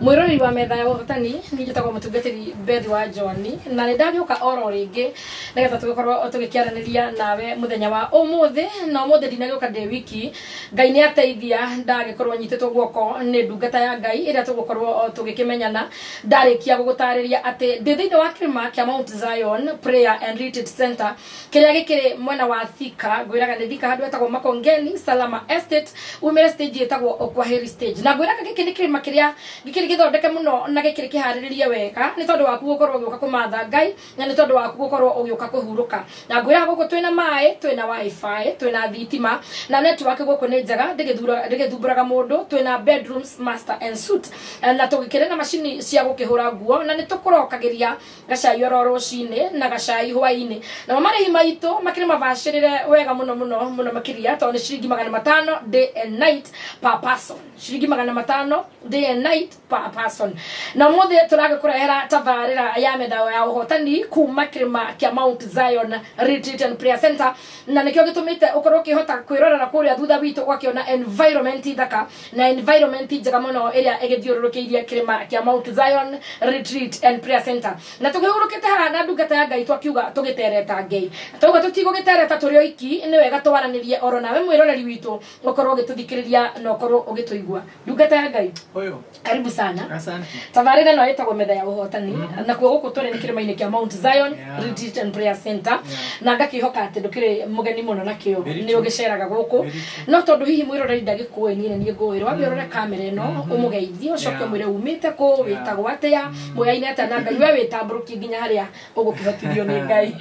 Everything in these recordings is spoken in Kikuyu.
Mwĩroreri wa metha ya ũhotani, niĩ njĩtagwo mũtungatĩri Beth wa John, na nĩ ndagĩũka oro rĩngĩ nĩgetha tũgĩkorwo tũgĩkĩaranĩria nawe mũthenya wa ũmũthĩ. Na ũmũthĩ ndinagĩũka ndĩ wiki, Ngai nĩ ateithia, ndagĩkorwo nyitĩtwo guoko nĩ ndungata ya Ngai ĩrĩa tũgũkorwo tũgĩkĩmenyana. Ndarĩkia gũgũtarĩria atĩ ndĩ thĩinĩ wa kĩrĩma kĩa Mount Zion Prayer and Retreat Center kĩrĩa gĩkĩrĩ mwena wa Thika. Ngwĩraga nĩ Thika, handũ hetagwo Makongeni Salama Estate, umĩre stage ĩtagwo Kwaheri stage. Na ngwĩraga gĩkĩ nĩ kĩrĩma kĩrĩa gĩkĩrĩ gĩthondeke mũno na gĩkĩrĩ kĩharĩrĩrie wega nĩ tondũ waku gũkorwo ũgĩũka kũmatha Ngai na nĩ tondũ waku gũkorwo ũgĩũka kũhurũka. Na ngwĩraga gũkũ twĩna maĩ, twĩna WiFi, twĩna thitima na network gũkũ nĩ njega, ndĩgĩthumbũraga mũndũ. Twĩna bedrooms, master and suite, na tũgĩkĩrĩ na macini cia gũkĩhũra nguo, na nĩ tũkũrokagĩria gacai oro rũcinĩ na gacai hwainĩ. Namo marĩhi maitũ makĩrĩ mabacĩrĩre wega mũno mũno mũno makĩria, tondũ nĩ ciringi 500 day and night per person, ciringi 500 day and night per person. Na ũmũthĩ tũragĩkũrehera tabarĩra ya metha ya ũhotani kuma kĩrĩma kĩa Mount Zion Retreat and Prayer Center, na nĩkĩo gĩtũmĩte ũkorwo ũkĩhota kwĩrorera kũrĩa thutha witũ, ũgakĩona environment thaka na environment njega mũno ĩrĩa ĩgĩthiũrũrũkĩirie kĩrĩma kĩa Mount Zion Retreat and Prayer Center. Na tũkĩhurũkĩte haha na ndungata ya Ngai, twakiuga tũgĩtereta Ngai, twauga tũtigũgĩtereta tũrĩ oiki, nĩ wega twaranĩrie oro nawe mwĩroreri witũ, ũkorwo ũgĩtũthikĩrĩria na ũkorwo ũgĩtũigua. Ndungata ya Ngai, Ũyũ. karibu sana. Asante. Tabarĩra ĩno ĩtagwo metha ya ũhotani, nakuo gũkũ tũrĩ nĩ kĩrĩma-inĩ kĩa Mount Zion Retreat and Prayer Center, na ngakĩhoka atĩ ndũkĩrĩ mũgeni mũno nakĩo, Very nĩ true. ũgĩceraga gũkũ. Very true. No tondũ hihi mwĩroreri ndagĩkũĩ, niĩ nĩ niĩ ngũĩ, wambe ũrore kamera ĩno, ũmũgeithie, ũcoke ũmwĩre umĩte kũ, wĩtagwo atĩa, mũyaine atĩa na Ngai, we wĩtambũrũkie nginya harĩa ũgũkĩhotithio nĩ Ngai.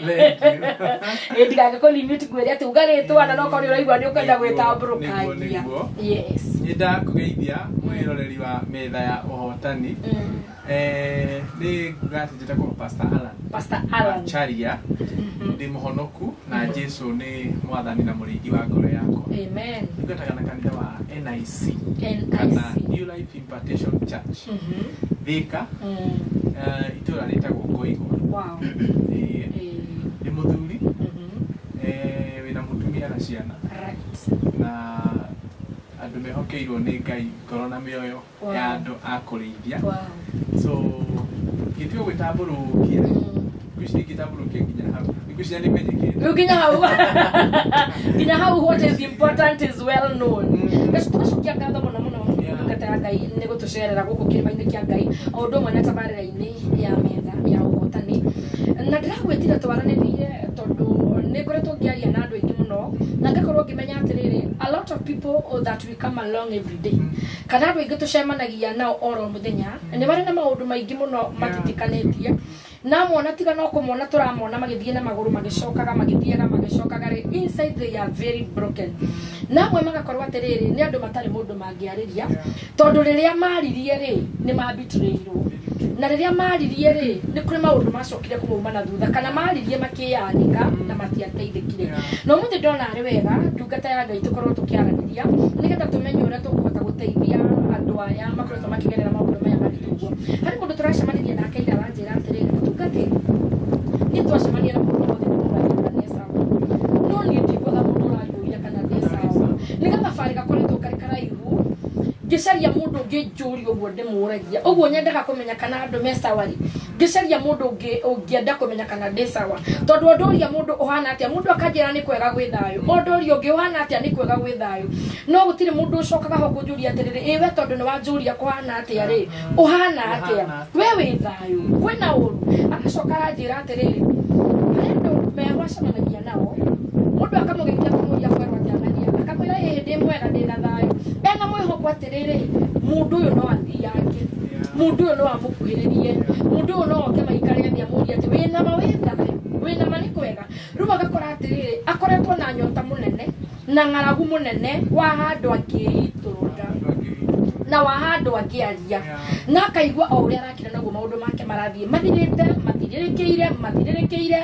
Thank you. Ĩ ndigagĩkũ limit ngwĩre atĩ uga rĩtwa, na nokorwo nĩ ũraigua nĩ ũkwenda Nĩguo, gwĩtambũrũkangia. nĩguo. Yes. Nĩ ndakũgeithia mwĩroreri wa metha ya ũhotani. Nĩ nguga atĩ njĩtagwo Pastor Alan. Pastor Alan. Charia. Ndĩ mũhonoku na Jesu nĩ mwathani na mũrĩithi wa ngoro yakwa. Amen. Ndungataga na kanitha wa NIC kana NIC. New Life Impartation Church. Thika, itũra rĩtagwo Ngoigwa. Ĩĩ. Ndĩ mũthuri, wĩna mũtumia na ciana, na andũ mehokeirwo nĩ Ngai ngoro na mĩoyo ya andũ a kũrĩithia. So ngĩtua gwĩtambũrũkia, ngwĩciria ingĩtambũrũkia nginya hau, ngwĩciria nĩ menyekete. Rĩu nginya hau what is important is well known. Tũgacokia ngatho mũno mũno, ndungata ya Ngai, nĩ gũtũcerera gũkũ kĩrĩma-inĩ kĩa Ngai, o ũndũ ũmwe na tabarĩra-inĩ ya metha ya ũhotani. Na ndĩragwĩtire twaranĩrie tondũ nĩ ngoretwo ngĩaria na andũ aingĩ mũno, na ngakorwo ngĩmenya atĩrĩrĩ, a lot of people that we come along every day, kana andũ aingĩ tũcemanagia nao oro mũthenya, nĩ marĩ na maũndũ maingĩ mũno matitikanĩtie na mona, tiga no kũmona tũramona magĩthiĩ na magũrũ, magĩcokaga, magĩthiaga, magĩcokaga rĩ, inside they are very broken. Na amwe magakorwo atĩrĩrĩ, nĩ andũ matarĩ mũndũ mangĩarĩria, tondũ rĩrĩa maririe rĩ, nĩ mabitrĩirwo, na rĩrĩa maririe rĩ, nĩ kũrĩ maũndũ macokire kũmauma na thutha, kana maririe makĩyanĩka na matiateithĩkire. Na ũmũthĩ ndona arĩ wega ndungata ya Ngai tũkorwo tũkĩaranĩria nĩgetha tũmenye ũrĩa tũkũhota gũteithia andũ aya makoretwo makĩgerera maũndũ maya maritũ. Ũguo harĩ mũndũ tũracemanirie nake ira, aranjĩra atĩrĩrĩ, mũtungatĩri, niĩ twacemania na mũndũ wothe ndĩmũragia kana nĩ sawa, no niĩ ndiguaga mũndũ ũranjũria kana ndĩ sawa. Nĩ gathabarĩ gakoretwo karĩ karaihu ngĩcaria mũndũ ũngĩ njũria ũguo ndĩmũragia ũguo, nyendaga kũmenya kana andũ me sawa rĩ, ngĩcaria mũndũ ũngĩ ũngĩenda kũmenya kana ndĩ sawa, tondũ o ndũria mũndũ ũhana atĩa, mũndũ akanjĩra nĩ kwega gwĩ thayũ, o ndũria ũngĩ ũhana atĩa, nĩ kwega gwĩ thayũ, no gũtirĩ mũndũ ũcokaga ho kũnjũria atĩrĩrĩ, ĩ we tondũ nĩ wanjũria kũhana atĩa rĩ, ũhana atĩa, we wĩ thayũ, kwĩna ũru? Agacoka aranjĩra atĩrĩrĩ, harĩ andũ meho acemanagia nao, mũndũ akamũgeithia, akamũria kwerwo atĩa, ng'ania, akamwĩra ĩĩ ndĩ mwega, ndĩ na thayũ, ena mwĩhoko atĩrĩrĩ, mũndũ ũyũ no athiange, mũndũ ũyũ no amũkuhĩrĩrie, mũndũ ũyũ no oke maikare thĩ amũrie atĩ wĩna ma, wĩ thayũ, wĩna ma nĩ kwega. Rĩu agakora atĩrĩrĩ, akoretwo na nyota mũnene na ng'aragu mũnene wa handũ angĩitũrũra na wa handũ angĩaria, na akaigua o ũrĩa arakira naguo maũndũ make marathiĩ mathirĩte, mathirĩrĩkĩire, mathirĩrĩkĩire,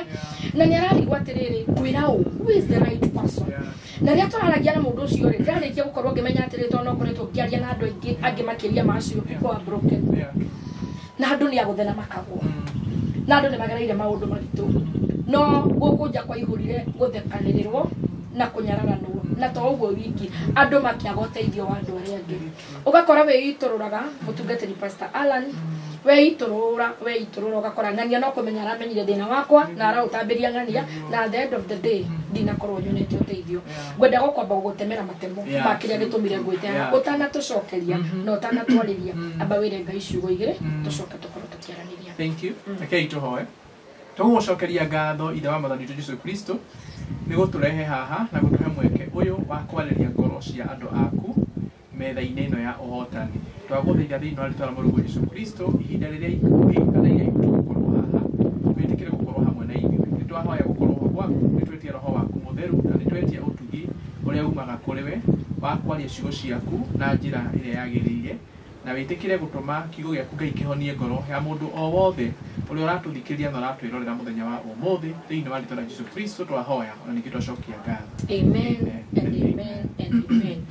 na nĩ ararigwo atĩrĩrĩ, kwĩra ũ, who is the right person? Na rĩrĩa tũraragia na mũndũ ũcio rĩ, ndĩrarĩkia gũkorwo ngĩmenya atĩrĩrĩ, tondũ no ngoretwo ngĩaria na andũ aingĩ angĩ makĩria ma acio, people are broken, na andũ nĩ agũthe na makagwa, na andũ nĩ magereire maũndũ maritũ, no gũkũ nja kwaihũrire gũthekanĩrĩrwo. Na kũnyararanwo na to ũguo wiki andũ makĩaga ũteithio wa andũ arĩa angĩ. Ũgakora wĩitũrũraga mũtungatĩri Pastor Alan, weitũrũra ũgakora ng'ania no kũmenya aramenyire thĩna wakwa na araũtambĩria ng'ania, na at the end of the day ndinakorwo nyonete ũteithio. Ngwenda gũkwamba gũgũtemera matemo ma kĩrĩa gĩtũmire ngwĩte haha. Ũtanatũcokeria na ũtanatwarĩria, amba wĩre Ngai ciugo igĩrĩ, tũcoke tũkorwo tũkĩaranĩria. Thank you. Rekei tũhoe. Tũgũgũcokeria ngatho, Ithe wa Mwathani witũ Jesu Kristo, nĩ gũtũrehe haha na gũtũhe mweke ũyũ wa kwarĩria ngoro cia andũ aku metha-inĩ ĩno ya ũhotani. Twagũthaitha thĩinĩ wa rĩtwa rĩa Mũrũguo Jesu Kristo, ihinda rĩrĩa ikuhĩ kana iraihu tũgũkorwo haha, wĩtĩkĩre gũkorwo hamwe na ithuĩ. Nĩ twahoya gũkorwo ho gwaku, nĩ twetia Roho waku Mũtheru, na nĩ twetia ũtugi ũrĩa umaga kũrĩ we wa kwaria ciugo ciaku na njĩra ĩrĩa yagĩrĩire, na wĩtĩkĩre gũtũma kiugo gĩaku Ngai kĩhonie ngoro ya mũndũ o wothe ũrĩa ũratũthikĩrĩria na ũratwĩrorera mũthenya wa ũmũthĩ. Thĩinĩ wa rĩtwa rĩa Jesu Kristo twahoya ona ningĩ twacokia ngatho. Amen and amen and amen.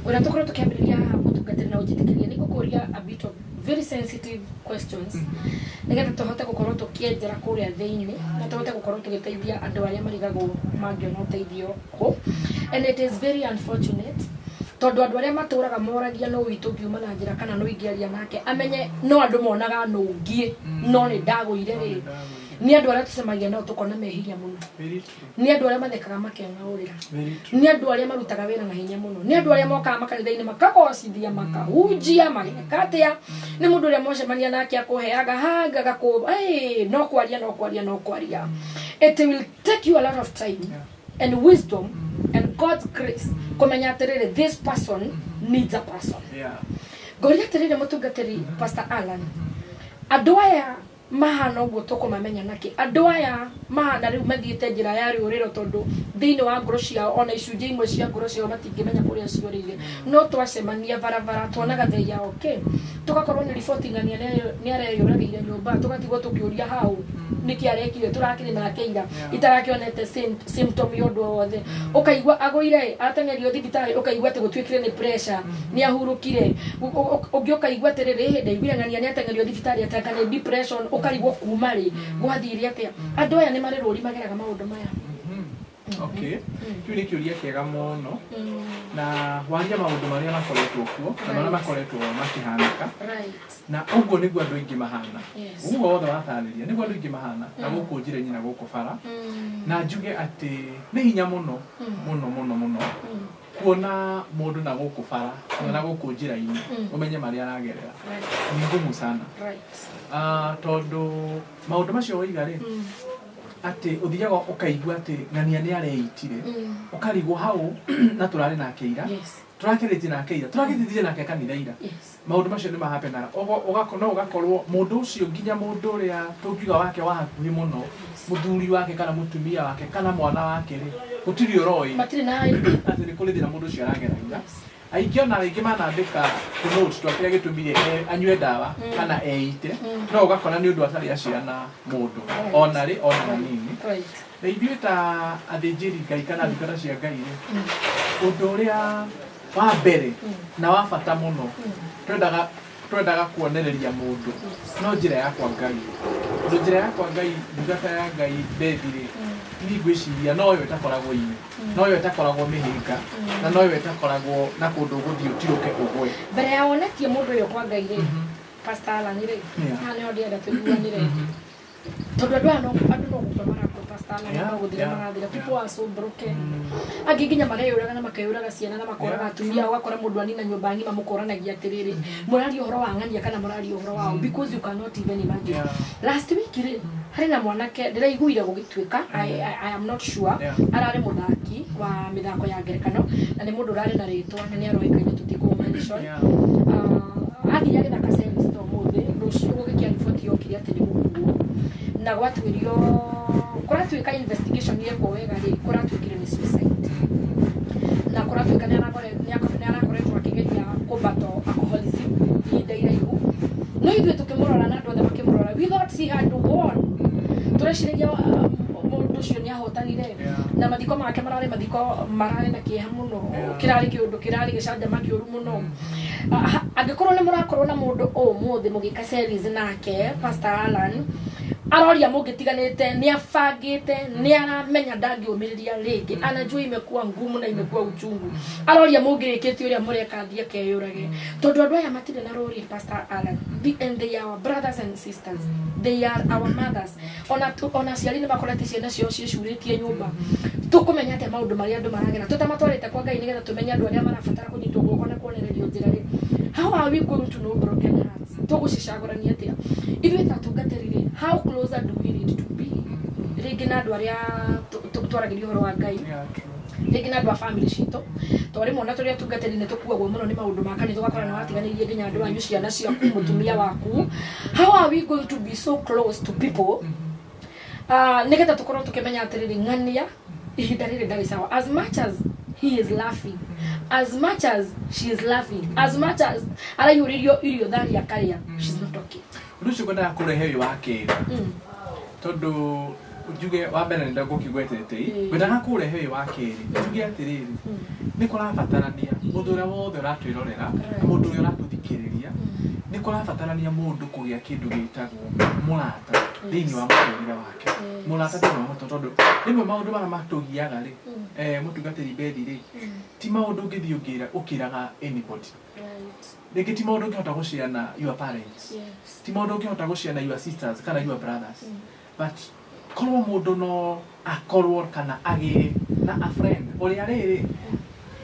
Wĩra tũkorwo tũkĩambĩrĩria haha, mũtungatĩri, na ũnjĩtĩkĩrie nĩ ngũkũria a bit of very sensitive questions nĩgetha tũhote gũkorwo tũkĩenjera kũrĩa thĩinĩ na tũhote gũkorwo tũgĩteithia andũ arĩa marigagwo mangĩona ũteithio kũ. And it is very unfortunate tondũ andũ arĩa matũraga moragia no witũ ngiuma na njĩra kana no ingĩaria nake amenye no andũ monaga nũngiĩ no nĩ ndagũire rĩ, nĩ andũ arĩa tũcemagia nao tũkona mehinya mũno. Very true. Nĩ andũ arĩa mathekaga makeng'aũrĩra. Very true. Nĩ andũ arĩa marutaga wĩra na hinya mũno, nĩ andũ arĩa mokaga makanitha-inĩ makagocithia, makahunjia, mageka atĩa. Nĩ mũndũ ũrĩa mwacemania nake akũheaga hanga agakũ hey, no kwaria, no kwaria, no kwaria. It will take you a lot of time and wisdom and God's grace kũmenya atĩrĩrĩ, this person needs a person. Ngoria atĩrĩrĩ, mũtungatĩri Pastor Alan, andũ aya mahana ũguo tũkũmamenya nakĩ? Andũ aya mahana rĩu mathiĩte njĩra ya rĩũrĩro, tondũ thĩinĩ wa ngoro ciao ona icunjĩ imwe cia ngoro ciao matingĩmenya kũrĩa ciũrĩire, no twacemania barabara tuonaga they are okay, tũgakorwo nĩ riboti ng'ania nĩ areyũragĩire nyũmba, tũgatigwo tũkĩũria hau nĩkĩ arekire, tũrakĩrĩ nake ira itarakĩonete symptom ya ũndũ o wothe. Ũkaigua agũire, ateng'erio thibitarĩ, ũkaigua atĩ gũtuĩkire nĩ pressure, nĩ ahurũkire. Ũngĩ ũkaigua atĩrĩrĩ, hĩndĩ ndaiguire ng'ania nĩ ateng'erio thibitarĩ atanga nĩ depression, ũkarigwo kuma rĩ, gwathire atĩa? Andũ aya nĩ marĩ rũri mageraga maũndũ maya? Okay, kĩu nĩ kĩũria kĩega mũno na waria maũndũ marĩa makoretwo kuo na marĩa makoretwo makĩhanĩka, na ũguo nĩguo andũ aingĩ mahana. Ũguo wothe watarĩria nĩguo andũ aingĩ mahana na gũkũ njĩra-inĩ na gũkũ bara, na njuge atĩ nĩ hinya mũno mũno mũno mũno kuona mũndũ na gũkũ bara kana na gũkũ njĩra-inĩ ũmenye marĩa aragerera. Ni ngumu sana. Ah, tondũ maũndũ macio woiga rĩ, atĩ ũthiaga ũkaigua atĩ ng'ania nĩ areitire, ũkarigwo hau na tũrarĩ nake ira, tũrakĩrĩtie nake ira, tũragĩthirie nake kanitha ira. Maũndũ macio nĩ mahapenaga. No ũgakorwo mũndũ ũcio, nginya mũndũ ũrĩa tũngiuga wake wa hakuhĩ mũno, mũthuri wake kana mũtumia wake kana mwana wake rĩ, gũtirĩ ũroĩ matirĩ na atĩ nĩ kũrĩ thĩna mũndũ ũcio arageragĩra. Aingĩ ona rĩngĩ manandĩka tũnotes twa kĩrĩa gĩtũmire anyue ndawa kana eite, no ũgakora nĩ ũndũ atarĩ acira na mũndũ ona rĩ ona hanini. Na ithuĩ ta athĩnjĩri Ngai kana ndungata cia Ngai rĩ, ũndũ ũrĩa wa mbere na wa bata mũno twendaga kuonereria mũndũ no njĩra ya kwa Ngai, tondũ njĩra ya kwa Ngai, ndungata ya Ngai bethi rĩ, niĩ ngwĩciria noyo ĩtakoragwo ime, noyo ĩtakoragwo mĩhĩnga, na noyo ĩtakoragwo na kũndũ ũgũthiĩ ũtirũke ũgwe. Mbere ya wonetie mũndũ ũyũ kwa Ngai rĩ, Pastor Alan rĩ, haha nĩho ndĩrenda tũiguanĩre, tondũ andũ aya no andũ no gũkua marakua, Pastor Alan, no gũthira marathira. People are so broken, angĩ nginya mareyũraga na makeyũraga ciana na makoraga atumia. Ũgakora mũndũ anina nyũmba ng'ima, mũkoranagia atĩrĩrĩ, mũraria ũhoro wa ng'ania kana mũraria ũhoro wao? Because you cannot even imagine. Last week rĩ, harĩ na mwanake ndĩraiguire gũgĩtuĩka, I am not sure, ararĩ mũthaki wa mĩthako ya ngerekano na nĩ mũndũ ũrarĩ na rĩtwa na nĩ aroĩkaine, tũtikũ mention. Athiĩ agĩthaka series ta ũmũthĩ, rũciũ gũgĩkĩa riboti yokire atĩ nĩ gũkuo, na gwatuĩrio kũratuĩka investigation yekwo wega rĩ, kũratuĩkire nĩ suicide, na kũratuĩka nĩ arakoretwo akĩgeria kũbattle alcoholism ihinda iraihu. No ithuĩ tũkĩmũrora na andũ othe makĩmũrora, we thought he had won. Tũreciragia mũndũ ũcio nĩ ahotanire. Na mathiko make mararĩ mathiko mararĩ na kĩeha mũno. Kĩrarĩ kĩũndũ kĩrarĩ gĩcanjama kĩũru mũno. Angĩkorwo nĩ mũrakorwo na mũndũ ũmũthĩ mũgĩka series nake, Pastor Alan, Aroria mũngĩtiganĩte nĩ abangĩte nĩ aramenya ndangĩũmĩrĩria rĩngĩ, anajua imekuwa ngumu na imekuwa uchungu. Aroria mũngĩrĩkĩtie ũrĩa mũreka athiĩ akeyũrage, tondũ andũ aya matirĩ na rũrĩ, Pastor Alan. And they are our brothers and sisters, they are our mothers. Ona aciari nĩ makorete ciana ciao ciĩcurĩtie nyũmba. Tũkũmenya atĩa maũndũ marĩa andũ maragera tũtamatwarĩte kwa Ngai nĩgetha tũmenye andũ arĩa marabatara kũnyitwo guoko na kuonererio njĩra rĩ? How are we going to know broken hearts? Tũgũcicagũrania atĩa ithuĩ ta atungatĩri rĩ? How closer do we need to be rĩngĩ na andũ arĩa twaragĩria ũhoro wa Ngai? Yeah, true. Rĩngĩ na andũ a family citũ, to rĩmwe ona tũrĩ atungatĩri nĩ tũkuagwo mũno nĩ maũndũ ma kanitha, ũgakora nĩ watiganĩirie nginya andũ anyu, ciana ciaku, mũtumia waku. How are we going to be so close to people nĩgetha tũkorwo tũkĩmenya atĩrĩrĩ, ng'ania ihinda rĩrĩ ndarĩ sawa? As much as he is laughing, as much as she is laughing, as much as araihũrĩrio irio thani akarĩa, she's not okay. Ũndũ ũcio ngwendaga kũrehe ũyũ wa kerĩ, tondũ njuge wa mbere nĩ ndagũkĩgwetete, ngwendaga kũrehe ũyũ wa kerĩ njuge atĩrĩrĩ, nĩ kũrabatarania mũndũ ũrĩa wothe ũratwĩrorera na mũndũ ũrĩa ũratũthikĩrĩria, nĩ kũrabatarania mũndũ kũgĩa kĩndũ gĩtagwo mũrata thĩinĩ wa mũtũrĩre wake. Mũrata thĩinĩ wa mũtũrĩre, tondũ rĩmwe maũndũ marĩa matũgiaga rĩ, mũtungatĩri Bethi rĩ, ti maũndũ ũngĩthiĩ ũngĩra ũkĩraga anybody. Rĩngĩ ti maũndũ ũngĩhota gũshare na your parents, ti maũndũ ũngĩhota gũshare na your sisters kana your brothers, but korwo mũndũ no akorwo kana agĩe na a friend ũrĩa rĩrĩ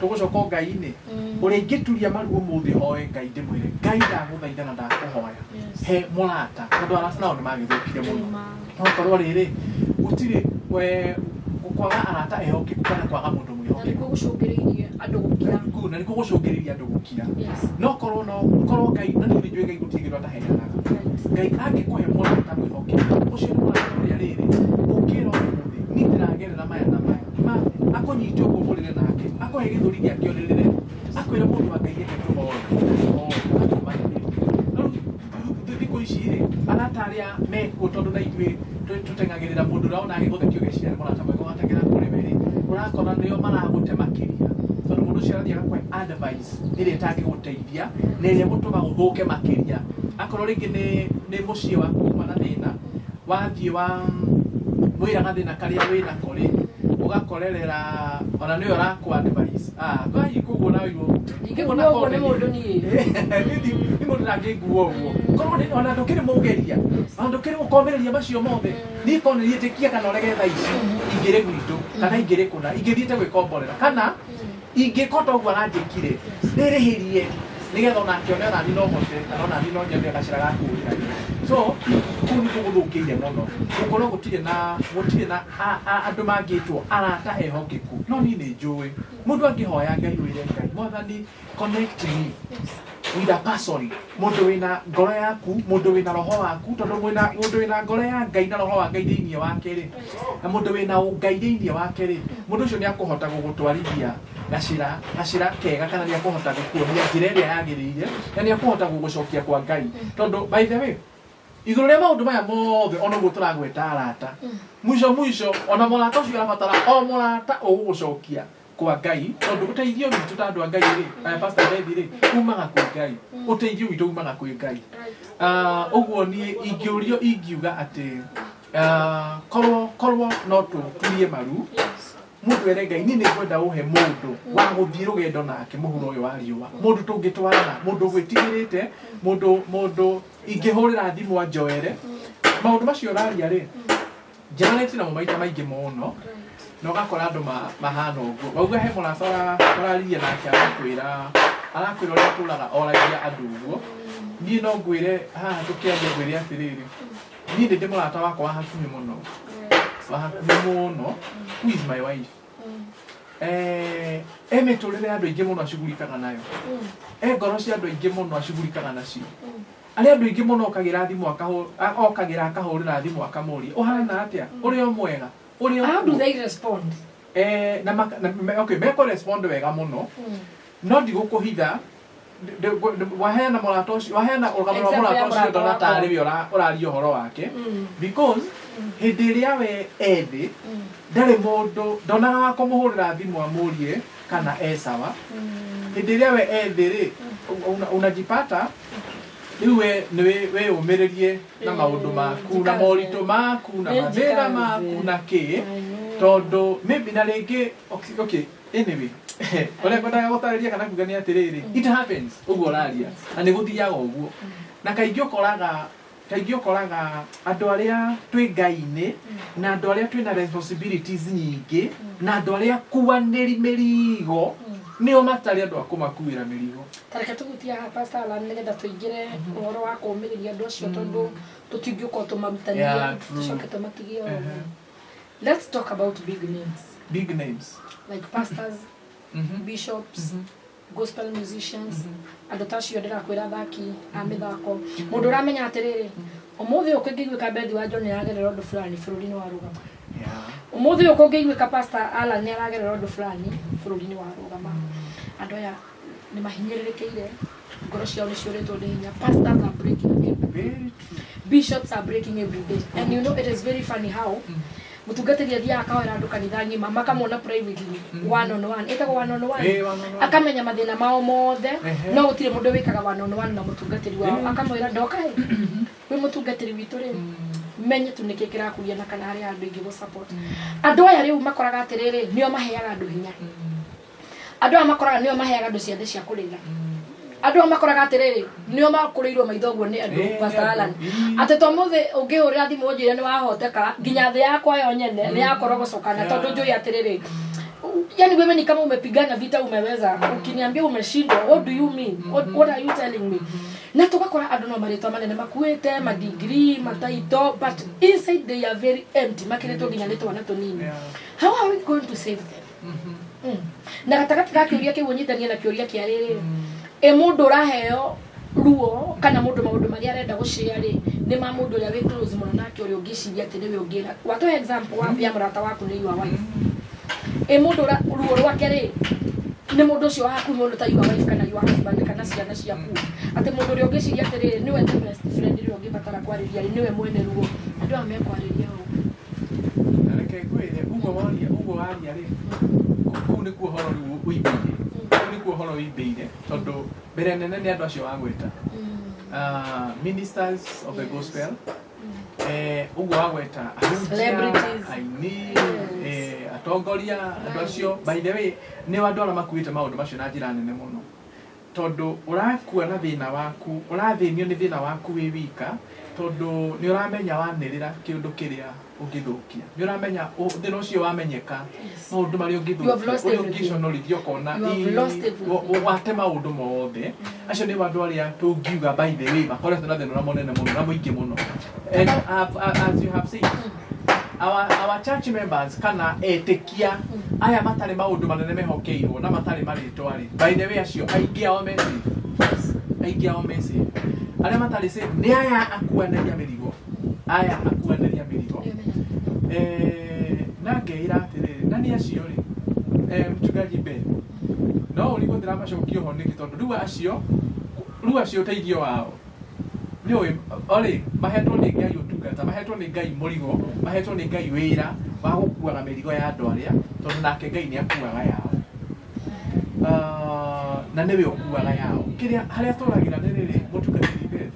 tũgũcoka Ngai-inĩ, ũrĩa ingĩturia maru ũmũthĩ hoe Ngai, ndĩmwĩre, "Ngai, ndagũthaitha na ndakũhoya, he mũrata," tondũ arata nao nĩ magĩthũkire mũno. No korwo rĩrĩ gũtirĩ we kwaga arata ehokeku kana kwaga mũndũ Na mwĩhokeku nĩkuo gũcũngĩrĩirie andũ gũkira. Na nĩkuo gũcũngĩrĩria andũ gũkira. No korwo no korwo Ngai na nĩ njũĩ Ngai gũtirĩ kĩndũ ataheanaga. Ngai angĩkũhe mũrata mwĩhokeku, ũcio nĩ mũrata ũrĩa rĩrĩ ũngĩra ũmũthĩ, "Niĩ ndĩragerera maya na maya," ma akũnyite ũguo mũrĩre nake, akũhe gĩthũri gĩake ũrĩrĩre, akwĩre, "Mũndũ wa Ngai, reke tũhoe tũhoe atũmanĩrie." No rĩu thikũ ici rĩ, arata arĩa mekuo, tondũ na ithuĩ tũteng'agĩrĩra mũndũ ũrĩa wona agĩgũthekia ũgeciria nĩ mũrata mwega, ũgateng'era kũrĩ we rĩ, ũrakora nĩo maragũte makĩria, tondũ mũndũ ũcio arathiĩ agakũhe advice ĩrĩa ĩtangĩgũteithia na ĩrĩa ĩgũtũma ũthũke makĩria. Akorwo rĩngĩ nĩ mũciĩ waku uma na thĩna, wathiĩ wa mwĩra gathĩna karĩa wĩnako rĩ, ũgakorerera ona nĩwe ũrakũ advice, ah kwai koguo nawe Ndingĩkua ũguo nĩ mũndũ niĩ. Nĩ mũndũ ndangĩngua ũguo, korwo ona ndũkĩrĩ mũgeria, ona ndũkĩrĩ ũkomĩrĩria macio mothe. Niĩ korwo nĩ ĩtĩkia kana ũrege, thaa ici ingĩrĩ gwitũ kana ingĩrĩ kũna ingĩthiĩte gwĩkomborera kana ingĩka ta ũguo aranjĩkire ndĩrĩhĩrie nĩgetha onake one onani no hote kana onani no nyone gacĩra ga kũũrĩra. So kũu nĩkuo gũthũkĩire mũno, gũkorwo gũtirĩ na andũ mangĩtwo arata ehokeku. No niĩ nĩ njũĩ mũndũ angĩhoya Ngai, wĩre Ngai, "Mwathani, connect me with a person, mũndũ wĩna ngoro yaku, mũndũ wĩna roho waku," tondũ mũndũ wĩna ngoro ya Ngai na roho wa Ngai thĩinĩ wake rĩ, na mũndũ wĩna ũngai thĩinĩ wake rĩ, mũndũ ũcio nĩ akũhota gũgũtwarithia gacĩra kega, kana nĩ akũhota gũkuonia njĩra ĩrĩa yagĩrĩire, na nĩ akũhota gũgũcokia kwa Ngai. Tondũ by the way, igũrũ rĩa maũndũ maya mothe, ona ũguo tũragweta arata, mwisho mwisho ona mũrata ũcio ũrabatara o mũrata ũgũgũcokia kwa Ngai, tondũ ũteithio witũ ta andũ a Ngai rĩ, aya Pastor Bethi rĩ, umaga kwĩ Ngai. Ũteithio witũ umaga kwĩ Ngai. Ũguo niĩ ingĩũrio ingiuga atĩ korwo no tũturie maru, mũndũ ere Ngai, "Niĩ nĩ ngwenda ũhe mũndũ wa gũthiĩ rũgendo nake mũhuro ũyũ wa riũa, mũndũ tũngĩtwarana, mũndũ gwĩtigĩrĩte, mũndũ ingĩhũrĩra thimũ anjoere." Maũndũ macio ũraria rĩ, njemanĩtie namo maita maingĩ mũno, na ũgakora andũ mahana ũguo wauga. He mũrata ũraririe nake, arakwĩra ũrĩa atũraga oragia andũ ũguo. Niĩ no ngwĩre haha tũkĩaria, ngwĩre atĩrĩrĩ, niĩ nĩ ndĩ mũrata wakwa wa hakuhĩ mũno, wa hakuhĩ mũno, who is my wife. Mĩtũrĩre ya andũ aingĩ mũno acugurikaga nayo, ngoro cia andũ aingĩ mũno acugurikaga nacio, arĩa andũ aingĩ mũno okagĩra thimũ okagĩra akahũrĩra thimũ akamũria, "Ũhana atĩa? Ũrĩ o mwega? Ũrĩ o How do kuo?" they respond? Na, okay, meko respond wega mũno, no ndigũkũhitha, waheana mũrata ũcio, waheana rũgano rwa Example mũrata ya ũcio, mũrata ndona wakwa. tarĩ we ũraria ũhoro wake, because hĩndĩ ĩrĩa we ethĩ ndarĩ mũndũ ndonaga wa kũmũhũrĩra thimũ amũrie kana e sawa. Hĩndĩ ĩrĩa we ethĩ rĩ, unajipata Rĩu we nĩ wĩyũmĩrĩrie na maũndũ maku na moritũ maku na mathĩna maku na kĩ, tondũ maybe na rĩngĩ okay anyway ũrĩa ngwendaga gũtarĩria kana kuga nĩ atĩrĩrĩ, it happens ũguo ũraria na nĩ gũthiaga ũguo. Na kaingĩ ũkoraga andũ arĩa twĩ Ngai-inĩ na andũ arĩa twĩna responsibilities nyingĩ na andũ arĩa akuanĩri mĩrigo nĩo matarĩ andũ a kũmakuĩra mĩrigo. Tareke tũhutie haha Pastor Alan nĩgetha tũingĩre ũhoro wa kũũmĩrĩria andũ acio tondũ tũtingĩũka tũmarutanie tũcoke tũmatigie ũguo. Let's talk about big names. Big names. Like pastors, bishops, gospel musicians, andũ ta acio ndĩrakwĩra athaki a mĩthako. Mũndũ ũramenya atĩrĩrĩ, ũmũthĩ ũyũ kũngĩiguĩka Bethi wa John nĩaragerera ũndũ fulani bũrũri nĩ warũgama. Ũmũthĩ ũyũ kũngĩiguĩka Pastor Alan nĩaragerera ũndũ fulani bũrũri nĩ warũgama. Andũ aya nĩ mahinyĩrĩrĩkĩire, ngoro ciao nĩ ciũrĩtwo nĩ hinya. Pastors are breaking every day. Bishops are breaking every day. And you know it is very funny how mũtungatĩri athiaga akahoera andũ kanitha ng'ima makamona privately one on one, ĩtagwo one on one, akamenya mathĩna mao mothe, no gũtirĩ mũndũ wĩkaga one on one na mũtungatĩri wao, akamwĩra ndoka ĩ wĩ mũtungatĩri witũ rĩ, menye tu nĩkĩ kĩrakugia na kana harĩ handũ ingĩ gũ support. Andũ aya rĩu makoraga atĩrĩrĩ, nĩo maheaga andũ hinya. Andũ aya makoraga nĩo maheaga andũ ciathĩ cia kũrĩra. Andũ aya makoraga atĩrĩrĩ, nĩo makũrĩirwo maitho ũguo nĩ andũ, Pastor Alan. Atĩ to mũthĩ ũngĩhũrĩra thimũ ũnjĩre nĩ wahoteka, nginya thĩ yakwa yo nyene nĩ yakorogocokana tondũ njũĩ atĩrĩrĩ, yani wewe ni kama umepigana vita umeweza, ukiniambia umeshindwa, what do you mean? What are you telling me? Na tugakora andũ no marĩtwa manene makuĩte, ma degree, mataito, but inside they are very empty, makĩrĩtwo nginya nĩ twana tũnini. How are we going to save them? Na gatagatĩ ga kĩũria kĩu ũnyitanie na kĩũria kĩa rĩrĩ, ĩ mũndũ ũraheo ruo kana mũndũ maũndũ marĩa arenda gũshare rĩ, nĩ ma mũndũ ũrĩa wĩ close mũno nake ũrĩa ũngĩciria atĩ nĩwe ũngĩra. Watoe example wa ya mũrata waku nĩ your wife. Ĩ mũndũ ruo rwake rĩ, nĩ mũndũ ũcio wa hakuhĩ mũno ta your wife kana your husband kana ciana ciaku. Atĩ mũndũ ũrĩa ũngĩciria atĩrĩrĩ nĩwe the best friend ũrĩa ũngĩbatara kwarĩria rĩ, nĩwe mwene ruo. Andũ aya mekwarĩria ũũ. Na reke ngwĩre, ũguo waria rĩ, kũu nĩkuo ũhoro rĩu ũimbĩire. Kũu nĩkuo ũhoro ũimbĩire, tondũ mbere nene nĩ andũ acio wagweta. Ministers of the gospel, ũguo wagweta, celebrities, aini, atongoria, andũ acio, by the way, nĩ andũ arĩa makuĩte maũndũ macio na njĩra nene mũno. Tondũ ũrakua na thĩna waku, ũrathĩnio nĩ thĩna waku wĩ wika, tondũ nĩ ũramenya wanĩrĩra kĩũndũ kĩrĩa ũngĩthũkia. Nĩ ũramenya thĩna ũcio wamenyeka, maũndũ marĩa ũngĩthũkia, ũrĩa ũngĩconorithia ũkona, wate maũndũ mothe. Acio nĩ andũ arĩa tũngiuga by the way makoretwo na thĩna ũrĩa mũnene mũno na mũingĩ mũno. And as you have said, our church members kana etĩkia aya matarĩ maũndũ manene mehokeirwo na matarĩ marĩtwa rĩ, by the way acio aingĩ ao me safe. Aingĩ ao me safe. Arĩa matarĩ safe nĩ aya akuanĩria mĩrigo. Aya akuanĩria mĩrigo. Na ngeĩra atĩrĩrĩ, na nĩ acio rĩ, mchungaji Ben, no ũrigwo ndĩramacokia ũho nĩkĩ, tondũ rĩu acio ũteithio wao nĩũĩ orĩ mahetwo nĩ Ngai ũtungata, mahetwo nĩ Ngai mũrigo, mahetwo nĩ Ngai wĩra wa gũkuaga mĩrigo ya andũ arĩa, tondũ nake Ngai nĩ akuaga yao. Na nĩwe ũkuaga yao. Kĩrĩa harĩa tũragĩra nĩ rĩrĩ, mũtungatĩri Beth,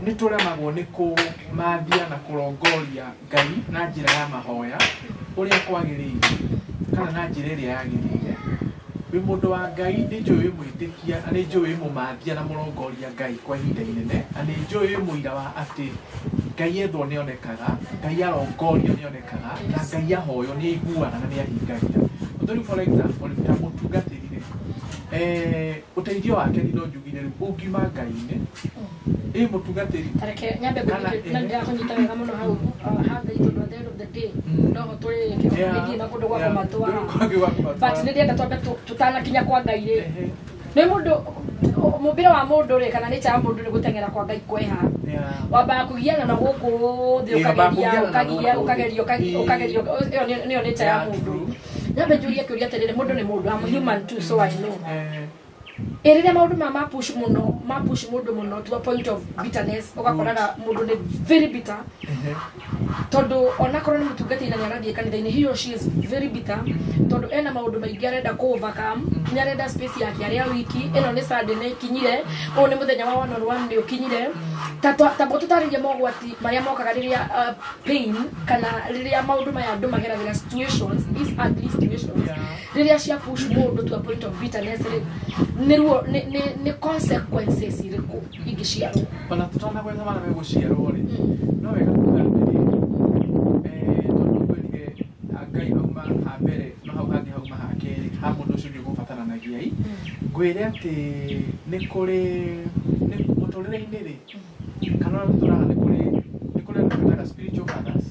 nĩ tũremagwo nĩ kũmathia na kũrongoria Ngai na njĩra ya mahoya ũrĩa kwagĩrĩire kana na njĩra ĩrĩa yagĩrĩire. Wĩ mũndũ wa Ngai, nĩ njũĩ wĩ mwĩtĩkia, na nĩ njũĩ wĩ mũmathia na mũrongoria Ngai kwa ihinda inene, na nĩ njũĩ wĩ mũira wa atĩ Ngai ethwo nĩonekaga, Ngai arongorio nĩonekaga, na Ngai ahoywo nĩ aiguaga na nĩ ahingagia. Tondũ rĩu for example, ta mũtungatĩri rĩ, ũteithio wake no njugire rĩu ũngiuma Ngai-inĩ, ĩ mũtungatĩri. Tareke nyambe ngũnyite, na ndĩrakũnyita wega mũno hau, ha Ngai tondũ at the end of the day, no ho tũrĩ gĩthiĩ na kũndũ gwa kũmatwara. But nĩ ndĩrenda twambe tũtanakinya kwa Ngai rĩ, nĩ mũndũ mũmbĩre wa mũndũ rĩ, kana nature ya mũndũ nĩ gũteng'era kwa Ngai kweha. Wambaga kũgiana na gũkũ thĩ, ũkageria, ũkagia, ũkageria, ũkageria, ĩyo nĩyo nature ya mũndũ. Nyambe njũrie kĩũria atĩrĩrĩ, mũndũ nĩ mũndũ, I'm human too, so I know. Ĩ rĩrĩa maũndũ ma push mũno, ma push mũndũ mũno to a point of bitterness, ũgakoraga mũndũ nĩ very bitter, tondũ onakorwo nĩ mũtungatĩri na nĩ arathiĩ kanitha-inĩ, he or she is very bitter, tondũ ena maũndũ maingĩ arenda kũ overcome, nĩ arenda space yake arĩa wiki ĩno. Nĩ Sunday nĩ ikinyire, ũyũ nĩ mũthenya wa one on one nĩ ũkinyire. Ta tũtarĩrie mogwati marĩa mokaga rĩrĩa pain kana rĩrĩa maũndũ maya andũ mageragĩra, situations, these ugly situations, rĩrĩa cia push mũndũ to a point of bitterness rĩ, nĩ ruo, nĩ consequences irĩkũ ingĩciarwo? Ona tũtanagwetha marĩa megũciarwo rĩ, no wega kuga atĩrĩrĩ, tondũ ngwĩrire Ngai hauma ha mbere, no hau hangĩ hauma ha kerĩ ha mũndũ ũcio nĩ ũgũbataranagia. I ngwĩre atĩ nĩ kũrĩ nĩ mũtũrĩre-inĩ rĩ, kana ũrĩa tũtũraga, nĩ kũrĩ andũ twĩtaga spiritual fathers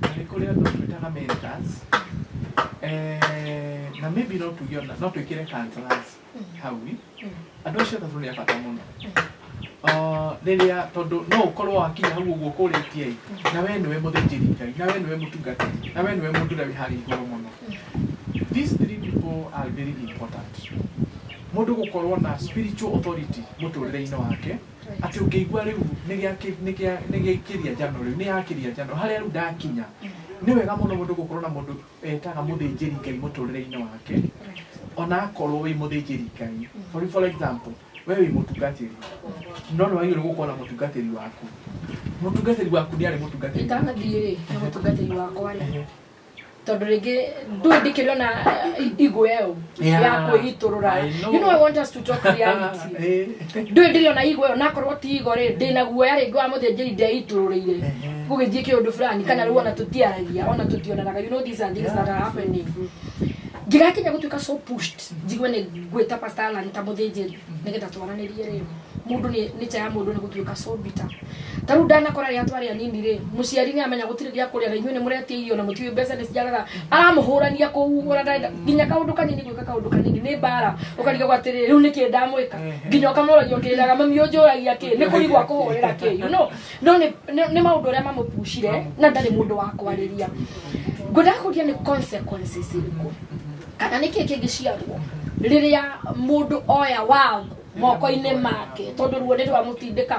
na nĩ kũrĩ andũ twĩtaga mentors, na maybe no tuge ona no twĩkĩre counselors hau. Andũ acio atatũ nĩ a bata mũno. Rĩrĩa tondũ no ũkorwo wakinya hau ũguo kũrĩtie ĩ, na we nĩwe mũthĩnjĩri Ngai, na we nĩwe mũtungatĩri, na we nĩwe mũndũ ũrĩa wĩ harĩa igũrũ mũno, these three people are very important. Mũndũ gũkorwo na spiritual authority mũtũrĩre-inĩ wake, atĩ ũngĩigua rĩu nĩ gĩakĩria njano, rĩu nĩ yakĩria njano harĩa rĩu ndakinya, nĩ wega mũno mũndũ gũkorwo na mũndũ etaga mũthĩnjĩri Ngai mũtũrĩre-inĩ wake. Ona akorwo wĩ mũthĩnjĩri Ngai, for example, we wĩ mũtungatĩri, no nĩ wagĩrĩirwo gũkorwo na mũtungatĩri waku. Mũtungatĩri waku nĩ arĩ mũtungatĩri. Itanathiĩ rĩ na mũtungatĩri wakwa rĩ, tondũ rĩngĩ ndũĩ ndĩkĩrĩ ona igwe ĩyo ya kwĩitũrũra. I know. You know, I want us to talk reality. Ndũĩ ndĩrĩ ona igwe ĩyo, nakorwo ti igo rĩ, ndĩna guoya rĩngĩ wa mũthĩnjĩri ndeitũrũrĩire gũgĩthiĩ kĩũndũ fulani, kana rĩu ona tũtiaragia, ona tũtionanaga. You know, these are things that are happening. Ngĩgakinya gũtuĩka so pushed, njigue nĩ ngwĩta Pastor Alan ta mũthĩnjĩri nĩgetha twaranĩrie rĩ, mũndũ nĩ cha ya mũndũ nĩ gũtuĩka so bitter. Ta rĩu ndanakora rĩrĩa twarĩ anini rĩ, mũciari nĩ amenya gũtirĩ gĩa kũrĩa na inyuĩ nĩ mũretia irio na mũtiũĩ mbeca nĩ ciagaga, aramũhũrania kũu, ona ndarenda nginya kaũndũ kanini, gwĩka kaũndũ kanini nĩ mbara, ũkarigagwo atĩrĩrĩ, rĩu nĩkĩ ndamwĩka? Nginya ũkamũragia ũkĩrĩraga, "Mami, ũnjũragia kĩ? Nĩ kũrigwo akũhũrĩra kĩ?" No nĩ maũndũ ũrĩa mamũpucire na ndarĩ mũndũ wa kwarĩria. Ngwendaga kũria nĩ consequences irĩkũ kana nĩ kĩĩ kĩngĩciarwo rĩrĩa mũndũ oya watho moko-inĩ make, tondũ ruo nĩ rwamũtindĩka.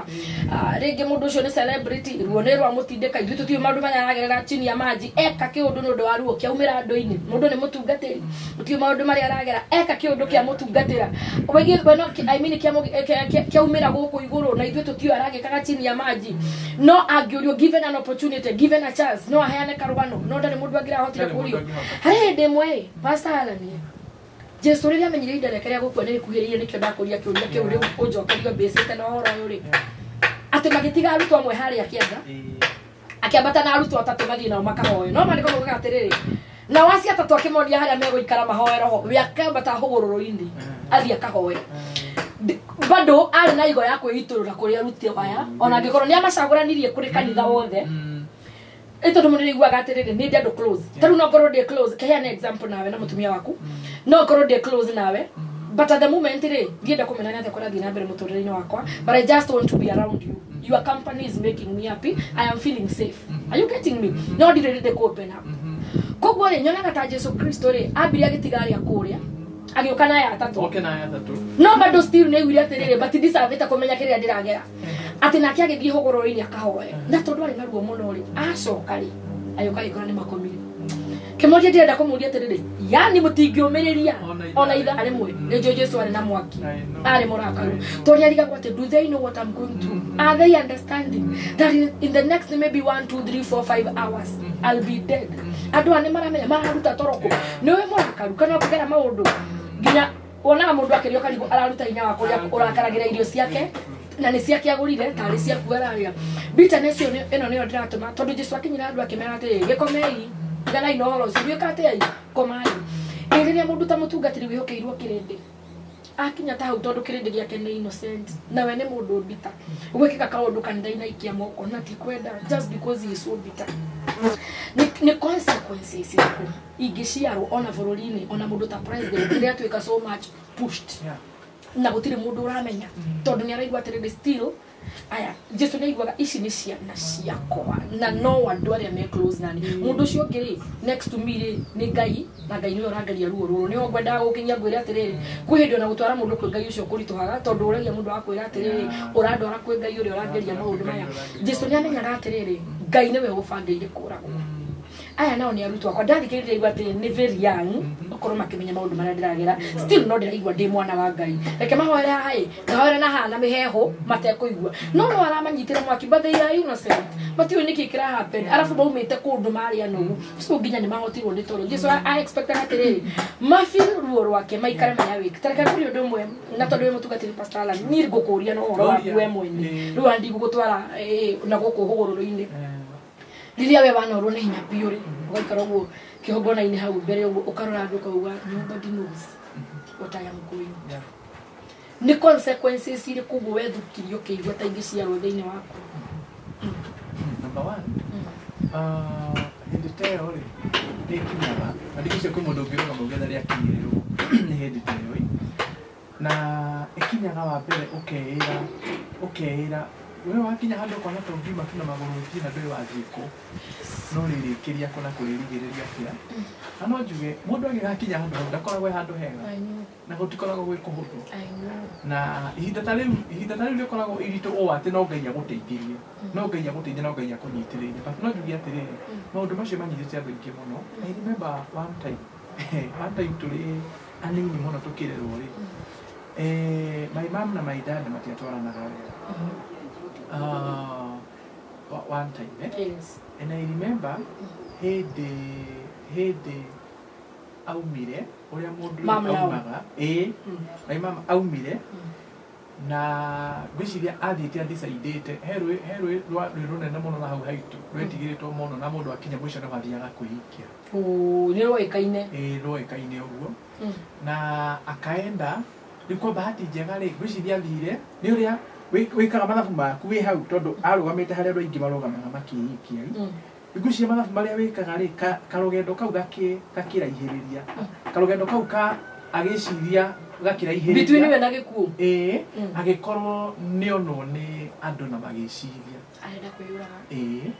Rĩngĩ mũndũ ũcio nĩ celebrity, ruo nĩ rwamũtindĩka. Ithuĩ tũtiũĩ maũndũ marĩa aragerera chini ya maji. Eka kĩũndũ nĩ ũndũ wa ruo kĩaumĩra andũ-inĩ. Mũndũ nĩ mũtungatĩri, tũtiũĩ maũndũ marĩa aragera. Eka kĩũndũ kĩa mũtungatĩra we no, I mean, kĩaumĩra gũkũ igũrũ, na ithuĩ tũtiũĩ aragĩkaga chini ya maji. No angĩũrio, given an opportunity, given a chance, no aheane karũgano, no ndarĩ mũndũ angĩrahotire Ndarĩ mũndũ kũrio. angĩhota. Harĩ hĩndĩ ĩmwe ĩ, Pastor Alan, Jesu rĩrĩa amenyire ihinda rĩake rĩa gũkua nĩ rĩkuhĩrĩirie, nĩkĩo ndakũria kĩũria kĩu rĩu ũnjokerio mbĩcĩte na ũhoro ũyũ rĩ, atĩ magĩtiga arutwo amwe harĩa kĩanda, akĩambata na arutwo atatũ mathiĩ nao makahoe. No maandĩko maugaga atĩrĩrĩ, nao acio atatũ akĩmonia harĩa megũikara mahoe roho, we akĩambata hũgũrũrũ-inĩ athiĩ akahoe. Bado arĩ na igo ya kwĩitũrũra kũrĩ arutwo aya, ona angĩkorwo nĩ amacagũranirie kũrĩ kanitha wothe. Ĩ tondũ mũndũ nĩaiguaga atĩrĩrĩ, nĩ ndĩ andũ close. Ta rĩu no ngorwo ndĩ close, kĩheane example nawe na mũtumia waku, no ngorwo ndĩ close nawe, but at the moment rĩ, ndienda kũmenya nĩ atĩa kũrathiĩ na mbere mũtũrĩre-inĩ wakwa, but I just want to be around you. Your company is making me happy. I am feeling safe. Are you getting me? No ndirĩ rĩndĩ kũ open up. Koguo rĩ, nyonaga ta Jesu Kristo rĩ, ambire agĩtiga arĩa kũrĩa, agĩũka na aya atatũ. Oke na aya atatũ. No bado still nĩ aiguire atĩrĩrĩ, but ndicavĩte kũmenya kĩrĩa ndĩragera, atĩ nake agĩthiĩ hũgũrũrũ-inĩ akahoe, na tondũ arĩ na ruo mũno rĩ, acoka rĩ, agĩũka agĩkora nĩ makomire. Kĩmoria ndĩrenda kũmũria atĩrĩrĩ, yani mũtingĩũmĩrĩria Ona ithaa. Ona ithaa rĩmwe? Nĩ njũĩ Jesu arĩ na mwaki, I know. arĩ mũrakaru, I know. tondũ nĩ arigagwo atĩ, do they know what I'm going through? Are they understanding that in the next maybe 1, 2, 3, 4, 5 hours I'll be dead? Andũ aya nĩ maramenya mararuta toroko nĩ ũĩ mũrakaru kana ũkĩgera maũndũ nginya wonaga mũndũ akĩrĩa ũkarigwo araruta hinya wa kũrĩa ũrakaragĩra irio ciake na nĩ ciake agũrire tarĩ ciaku ararĩa. Bitterness ĩyo ĩno nĩyo ndĩratũma, tondũ Jesu akinyira andũ akĩmera atĩrĩ, "Gĩkomei, tiganai na ũhoro ũcio, gwĩka atĩai, komai." Ĩ rĩrĩa mũndũ ta mũtungatĩri wĩhokeirwo kĩrĩndĩ akinya ta hau, tondũ kĩrĩndĩ gĩake nĩ innocent, nawe nĩ mũndũ bitter, gwĩkĩka kaũndũ kanitha-inĩ aikia moko na ti kwenda, just because he is so bitter, nĩ consequences irĩkũ ingĩciarwo ona bũrũri-inĩ, ona mũndũ ta president rĩrĩa atuĩka so much pushed? Yeah. Na gũtirĩ mũndũ ũramenya tondũ nĩ araigua atĩrĩrĩ still aya Jesu nĩ aiguaga ici nĩ ciana ciakwa na no andũ arĩa me close nani. Mũndũ ũcio ũngĩ rĩ next to me rĩ nĩ Ngai, na Ngai nĩwe ũrangeria ruo rũrũ. Nĩho ngwendaga gũkinyia ngwĩre atĩrĩrĩ, kwĩ hĩndĩ ona gũtwara mũndũ kwĩ Ngai ũcio kũritũhaga tondũ ũragia mũndũ akwĩra atĩrĩrĩ, ũrandwara kwĩ Ngai ũrĩa ũrangeria maũndũ maya. Jesu nĩ amenyaga atĩrĩrĩ, Ngai nĩwe ũbangĩire kũragwo. Aya nao nĩ arutwo akwa, ndathikĩrĩria igua atĩ nĩ very young, okorwo makĩmenya maũndũ marĩa ndĩragera, still no ndĩraigua ndĩ mwana wa Ngai. Reke mahoere haha ĩ, ngahoere na haha na mĩheehũ matekũigua, no no aramanyitĩra mwaki, but they are innocent, matiũĩ nĩkĩ kĩra happen. Arabu maumĩte kũndũ marĩ anogu, so nginya nĩ mahotirwo nĩ toro. Jesu a expectaga atĩrĩrĩ, mafeel ruo rwake, maikare marĩ awake. Tareke ngũrie ũndũ ũmwe, na tondũ wĩ mũtungatĩri, Pastor Alan, niĩ ngũkũria na ũhoro waku we mwene, rĩu ndigũgũtwara na gũkũ hũgũrũrũ-inĩ. Rĩrĩa we wanorwo nĩ hinya biũ rĩ, ũgaikara ũguo kĩhongona-inĩ hau mbere ũguo, ũkarora andũ ũkauga, "Nobody knows what I am going." Nĩ consequences irĩkũ ũguo wethukirie ũkĩigua ta ingĩciarwo thĩinĩ waku? Number one, hĩndĩ ta ĩyo rĩ, nĩ ĩkinyaga na ndigwĩciria kwĩ mũndũ ũngĩrũgama uge ndarĩ akinyĩrĩrwo nĩ hĩndĩ ta ĩyo ĩ. Na ĩkinyaga wa mbere ũkeĩra we wakinya handũ ũkona ta ũngiuma tu na magũrũ ũthiĩ na ndũĩ wathiĩ kũ, no rĩrĩkĩria kũ na kũrĩrigĩrĩria atĩa. Na no njuge mũndũ agĩgakinya handũ hau ndakoragwo e handũ hega na gũtikoragwo gwĩ kũhũthũ. I know. Na ihinda ta rĩu rĩkoragwo iritũ ũũ atĩ no Ngai agũteithirie, no Ngai agũteithie, no Ngai akũnyitĩrĩire. But no njuge atĩrĩrĩ, maũndũ macio manyitĩte andũ aingĩ mũno. I remember one time tũrĩ anini mũno tũkĩrerwo rĩ, my mom na my dad matiatwaranaga wega. One time, eh? And I remember hĩndĩ aumire ũrĩa mũndũ Mom nao. Aumaga ĩĩ, my mom aumire na ngwĩciria athiĩte adecidĩte he rũĩ rwĩ rũnene mũno na hau haitũ rwetigĩrĩtwo mũno, na mũndũ akinya mũico nĩ wathiaga kwĩikia. Oh, nĩ rwoĩkaine. Ĩĩ, rwoĩkaine ũguo. Na akaenda rĩu, kwa bahati njega rĩ, ngwĩciria athire nĩ ũrĩa wĩkaga mathabu maku wĩ hau, tondũ arũgamĩte harĩa andũ aingĩ marũgamaga makĩikia. Ngwĩciria mathabu marĩa wĩkaga rĩ, karũgendo kau gakĩraihĩrĩria, karũgendo kau ka agĩciria gakĩraihĩrĩria Between we na gĩkuũ. Ĩĩ. Agĩkorwo nĩonwo nĩ andũ na magĩciria arenda kwĩyũraga. Ĩĩ,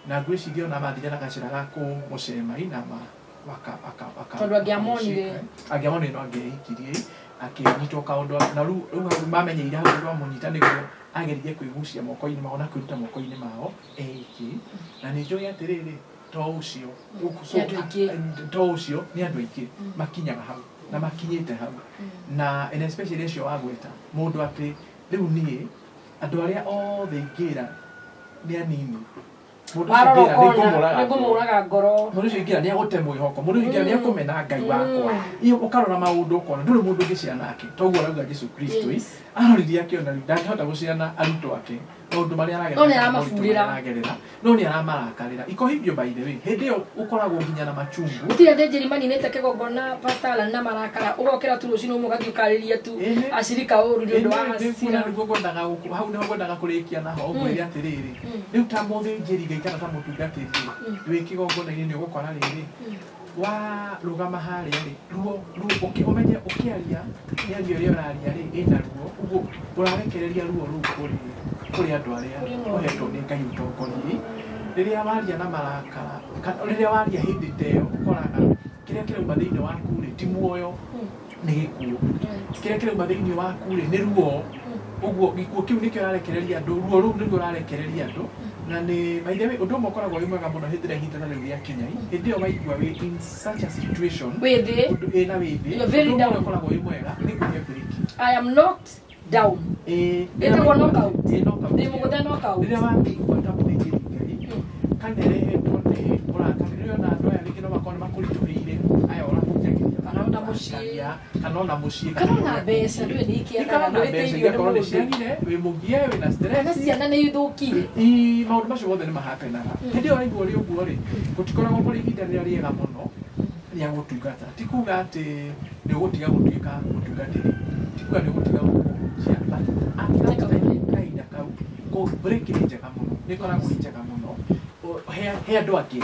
na ngwĩciria ona mathire na gacĩra ga kũmũcemai na ma waka aka aka Tondũ angĩamonire. Angĩamonire no angĩeikirie, akĩnyitwo kaũndũ na rĩu hau mamenyeire hau ũndũ amũnyita nĩguo ageririe kwĩgucia moko-inĩ mao na kwĩruta moko-inĩ mao eiki. Na nĩ njũĩ atĩrĩrĩ, to ũcio Nĩ andũ aingĩ. To ũcio, nĩ andũ aingĩ makinyaga hau na makinyĩte hau, na and especially ũcio wa gwĩta mũndũ atĩ rĩu niĩ andũ arĩa othe ingĩra nĩ anini. Mũndũ ũcio Warora ingĩra nĩ ũkona ngũmũraga nĩ ngũmũraga ngoro. Mũndũ ũcio ingĩra nĩ agũte mwĩhoko, mũndũ ũcio ingĩra nĩ akũmena Ngai wakwa. Iyo ũkarora maũndũ ũkona ndũrĩ mũndũ ũngĩcea nake toguo arauga Jesu Kristo. Aroririe akĩona rĩu ndangĩhota gũceana arutwo ake maũndũ marĩa aragerera, No nĩ kana moritũ marĩa aramaburĩra. aragerera, no nĩ aramarakarĩra ikohingio. By the way, hĩndĩ ĩyo ũkoragwo nginya na machungu. Gũtirĩ athĩnjĩri maninĩte kĩgongona, Pastor Alan, na marakara, ũgokĩra tu rũcinĩ ũmwe ũgathiĩ ũkarĩria tu acirika ũru nĩ ũndũ wa hasira. Nĩguo ngwendaga hau nĩho ngwendaga kũrĩkia naho, ngwĩre atĩrĩrĩ, rĩu ta mũthĩnjĩri Ngai kana ta mũtungatĩri wĩ kĩgongona-inĩ nĩ ũgũkora rĩrĩ warũgama harĩa rĩ, ruo ruo ũmenye ũkĩaria mĩario ĩrĩa ũraria rĩ ĩna ruo, ũguo ũrarekereria ruo rũu kũrĩ andũ arĩa Kũrĩ ng'ondu. Ũhetwo nĩ Ngai ũtongorie. Rĩrĩa waria na marakara kana rĩrĩa waria hĩndĩ ta ĩyo, ũkoraga kĩrĩa kĩrauma thĩinĩ waku rĩ ti muoyo, nĩ gĩkuũ. Kĩrĩa kĩrauma thĩinĩ waku rĩ nĩ ruo, ũguo gĩkuũ kĩu nĩkĩo ũrarekereria andũ, ruo rũu nĩruo ũrarekereria andũ. Na nĩ by the way, ũndũ ũmwe ũkoragwo wĩ mwega mũno hĩndĩ ĩrĩa ihinda ta rĩu rĩakinya, hĩndĩ ĩyo waigua wĩ in such a situation, Wĩ thĩ. ũndũ ĩna wĩ thĩ, You're very ũndũ ũmwe down. ũrĩa ũkoragwo wĩ mwega nĩ kũhe break. I am knocked down. Ĩĩ. Ĩtagwo knockout. Ĩĩ, knockout. Ndĩ mũgũthe knockout. Rĩrĩa wakĩigua ta mũthĩnjĩri Ngai kana ĩrehetwo nĩ mũrakari, rĩrĩa ona andũ aya rĩngĩ no makorwo nĩ makũritũhĩire, aya ũrahunjagĩria Kana ona mũciĩ. Kana ona mũciĩ. Kana ona mbeca ndũĩ nĩ Kana ikĩagaga, ona mbeca ndũhĩtĩirio nĩ igakorwo nĩ mũndũ. ciagire, wĩ mũgie, wĩna Kana stress. Ciana nĩ ithũkire. Ii, maũndũ macio mothe nĩ mahapenaga hĩndĩ ĩyo ũraigua ũrĩ ũguo rĩ, gũtikoragwo kũrĩ ihinda rĩrĩa rĩega mũno rĩa gũtungata. Ti kuga atĩ nĩ ũgũtiga gũtuĩka mũtungatĩri, ti kuga nĩ ũgũtiga kũhunjia, but at that time, kahinda kau break nĩ njega mũno, nĩ ĩkoragwo ĩ njega mũno. He andũ angĩ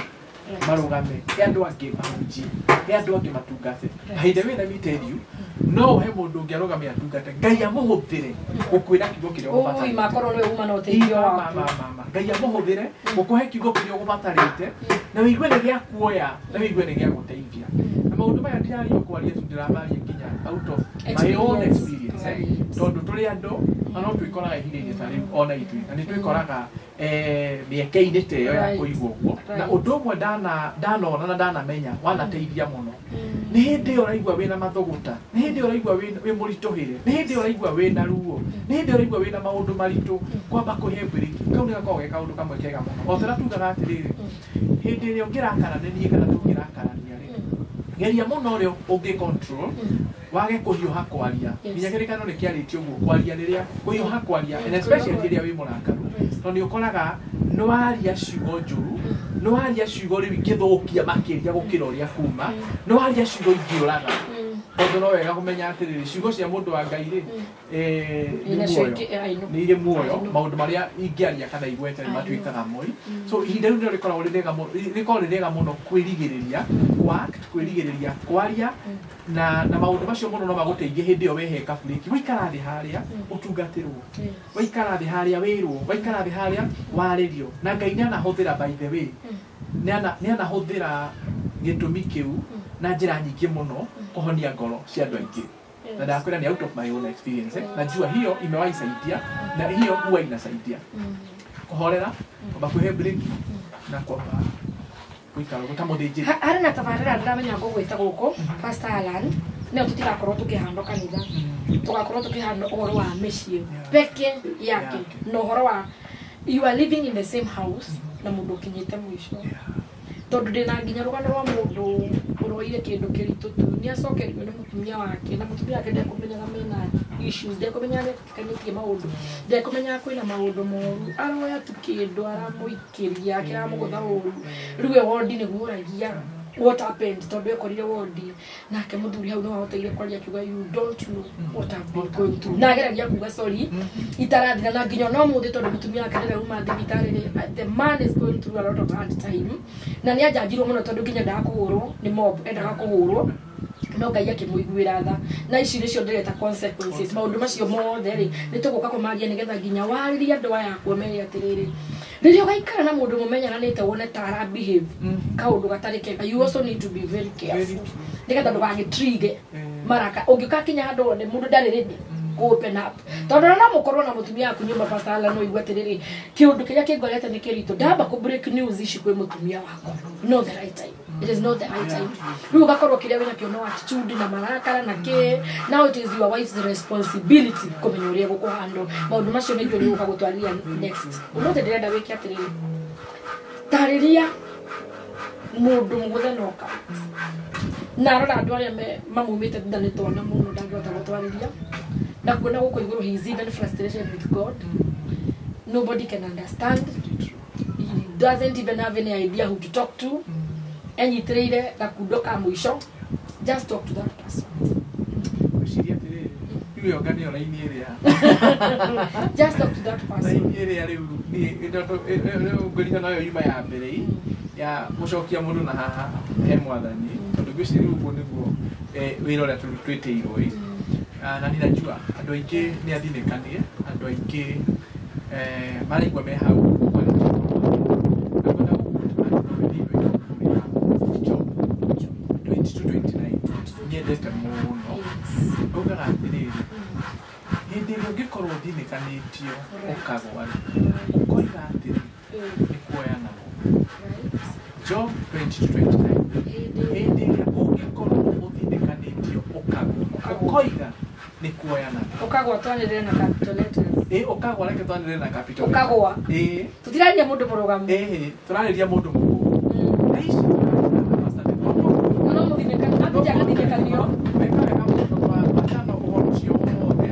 marũgame, he andũ angĩ mahunjie, he andũ angĩ matungate. By the way, let me tell you, No ũhe mũndũ ũngĩ arũgame atungate, Ngai amũhũthĩre gũkwĩra kiugo kĩrĩa Ui, ũgũbatarĩte. Makorwo nĩwe uma na ũteithio Ma, waku. ma, ma, ma. Ngai amũhũthĩre gũkũhe kiugo kĩrĩa ũgũbatarĩte, na wĩigue nĩ gĩa kuoya, na wĩigue nĩ gĩa gũteithia. Na maũndũ maya ndiraria kwaria tu, ndĩramaria nginya out of my own experience, eh. Tondũ tũrĩ andũ na no twĩkoraga ihinda-inĩ ta rĩu ona ithuĩ, na nĩ twĩkoraga mĩeke-inĩ ta ĩyo ya kũigua ũguo. Na ũndũ ũmwe ndanona na ndanamenya wanateithia mũno nĩ hĩndĩ ĩyo ũraigua wĩna mathũgũta, nĩ hĩndĩ ĩyo ũraigua wĩ mũritũhĩre, nĩ hĩndĩ ĩyo ũraigua wĩna ruo, nĩ hĩndĩ ĩyo ũraigua wĩna maũndũ maritũ, kwamba kũhe break kau nĩ gakoragwo ge kaũndũ kamwe kega mũno. O ta ũrĩa tugaga atĩrĩrĩ, hĩndĩ ĩrĩa ũngĩrakara nĩ niĩ kana tũngĩrakarania rĩ, geria mũno ũrĩa ũngĩ control wage kũhiũha kwaria. Nginya kĩrĩkanĩro nĩ kĩarĩtie ũguo, kwaria rĩrĩa kũhiũha kwaria, and especially rĩrĩa wĩ mũrakaru, tondũ nĩ ũkoraga nĩ waria ciugo njũru, nĩ waria ciugo rĩu ingĩthũkia makĩria gũkĩra ũrĩa kuma, nĩ waria ciugo ingĩũraga. Tondũ no wega kũmenya atĩrĩrĩ, ciugo cia mũndũ wa Ngai rĩ, nĩ Nacio muoyo. I know. Nĩ irĩ muoyo. I know. Maũndũ marĩa ingĩaria kana igwete nĩ I know. matuĩkaga moi. So ihinda rĩu nĩrĩo rĩkoragwo rĩ rĩega mũno, rĩkoragwo rĩ rĩega mũno kwĩrigĩrĩria kwa act, kwĩrigĩrĩria kwaria, na maũndũ macio mũno no magũteithie hĩndĩ ĩyo wehe kaburĩki, waikara thĩ harĩa ũtungatĩrwo, waikara thĩ harĩa wĩrwo, waikara thĩ harĩa warĩrio. Na Ngai nĩ anahũthĩra, by the way, nĩ anahũthĩra gĩtũmi kĩu na njĩra nyingĩ mũno kũhonia ngoro cia andũ aingĩ. Na ndakwĩra ni out of my own experience, eh? Najua hiyo imewahi saidia na hiyo huwa inasaidia kuhorera, kwamba kuhe break na kwamba gũikara ũguo ta mũthĩnjĩri. Harĩ na tabarĩra ndĩramenya ngũgwĩta gũkũ, Pastor Alan, nĩyo tũtigakorwo tũkĩhandwo kanitha, tũgakorwo tũkĩhandwo ũhoro wa mĩciĩ peke yake Yake. na ũhoro wa you are living in the same house na mũndũ ũkinyĩte mũico. Tondũ ndĩna nginya rũgano rwa mũndũ ũroire kĩndũ kĩritũ tu, nĩ acokerirwo nĩ mũtumia wake, na mũtumia wake ndekũmenyaga mena issues, ndekũmenyaga nĩatikanĩtie maũndũ, ndekũmenyaga kwĩna maũndũ moru, aroya tu kĩndũ aramũikĩria kĩramũgũtha ũru, rĩu we wondi nĩguo ũragia what happened, tondũ ekorire wondi nake mũthuri hau no ahoteire kwaria akiuga, "You don't know what I've been going through," na ageragia kuga sorry itarathira na nginya no mũthĩ, tondũ mũtumia wake ndĩrauma thibitarĩ rĩ, the man is going through a lot of hard time, na nĩ anjanjirwo mũno tondũ nginya endaga kũhũrwo nĩ mob, endaga kũhũrwo, no Ngai akĩmũiguĩra tha. Na ici nĩcio ndĩreta consequences. Maũndũ macio mothe rĩ, nĩ tũgũka kũmaria nĩgetha nginya warĩrie andũ aya akuo mere atĩrĩrĩ, rĩrĩa ũgaikara na mũndũ mũmenyeranĩte wone ta ara behave kaũndũ gatarĩ kega, you also need to be very careful Very true. nĩgetha ndũgagĩtrige maraka ũngĩkakinya handũ wone mũndũ ndarĩ ready ku open up, tondũ ona no mũkorwo na mũtumia waku nyũmba, Pastor Alan, no igue atĩrĩrĩ, kĩũndũ kĩrĩa kĩngorete nĩ kĩritũ, ndamba kũ break news ici kwĩ mũtumia wakwa, no the right time, it is not the right time. Rĩu ũgakorwo kĩrĩa wĩnakĩo no attitude na marakara na kĩ. Now it is your wife's responsibility kũmenya ũrĩa gũkũhandwo maũndũ macio. Nĩ njũĩ gũka gũtwarĩria next. Ũmũthĩ ndĩrenda wĩke atĩrĩrĩ, tarĩria mũndũ mũgũthe noka na arora andũ arĩa mamumĩte thutha nĩ twana mũno, ndangĩhota gũtwarĩria na kuona gũkũ igũrũ. He is even frustrated with God. Nobody can understand. He doesn't even have any idea who to talk to. Enyitĩrĩire gakundo ka mũico. Just talk to that person. Ngwĩciria atĩrĩrĩ, rĩu ĩyo nganĩo raini ĩrĩa Just talk to that person. Raini ĩrĩa rĩu niĩ rĩu ngwĩrira noyo yuma ya mbere i ya gũcokia mũndũ na haha he Mwathani, tondũ ngwĩciria rĩu ũguo nĩguo wĩra ũrĩa twĩtĩirwo ĩ. Ah, na ninajua andũ aingĩ nĩ athinĩkanie, andũ aingĩ maraigua me hau marĩtie na kwenda gũkũta thĩinĩ wa ibuku rĩa Job 22:29, nyendete mũno. Augaga atĩrĩrĩ, hĩndĩ ĩrĩa ũngĩkorwo ũthinĩkanĩtio ũkagwa rĩ, ũkoiga atĩrĩ, nĩ kuoya nago. Job 22:29, hĩndĩ ĩrĩa ũngĩkorwo ũthinĩkanĩtio ũkagwa, ũkoiga nĩ kuoya nago. Ũkagwa, twanĩrĩre na capital letters. Ĩ, ũkagwa, reke twanĩrĩre na capital letters. Ũkagwa. Ĩ. Tũtiraria mũndũ mũrũgamu. Ĩ, tũrarĩria mũndũ mũkũrũ na ici tũrarĩria Pastor No mũthinĩkani atija agathinĩkanio. Weka wega mũno tondũ wachana ũhoro ũcio wothe,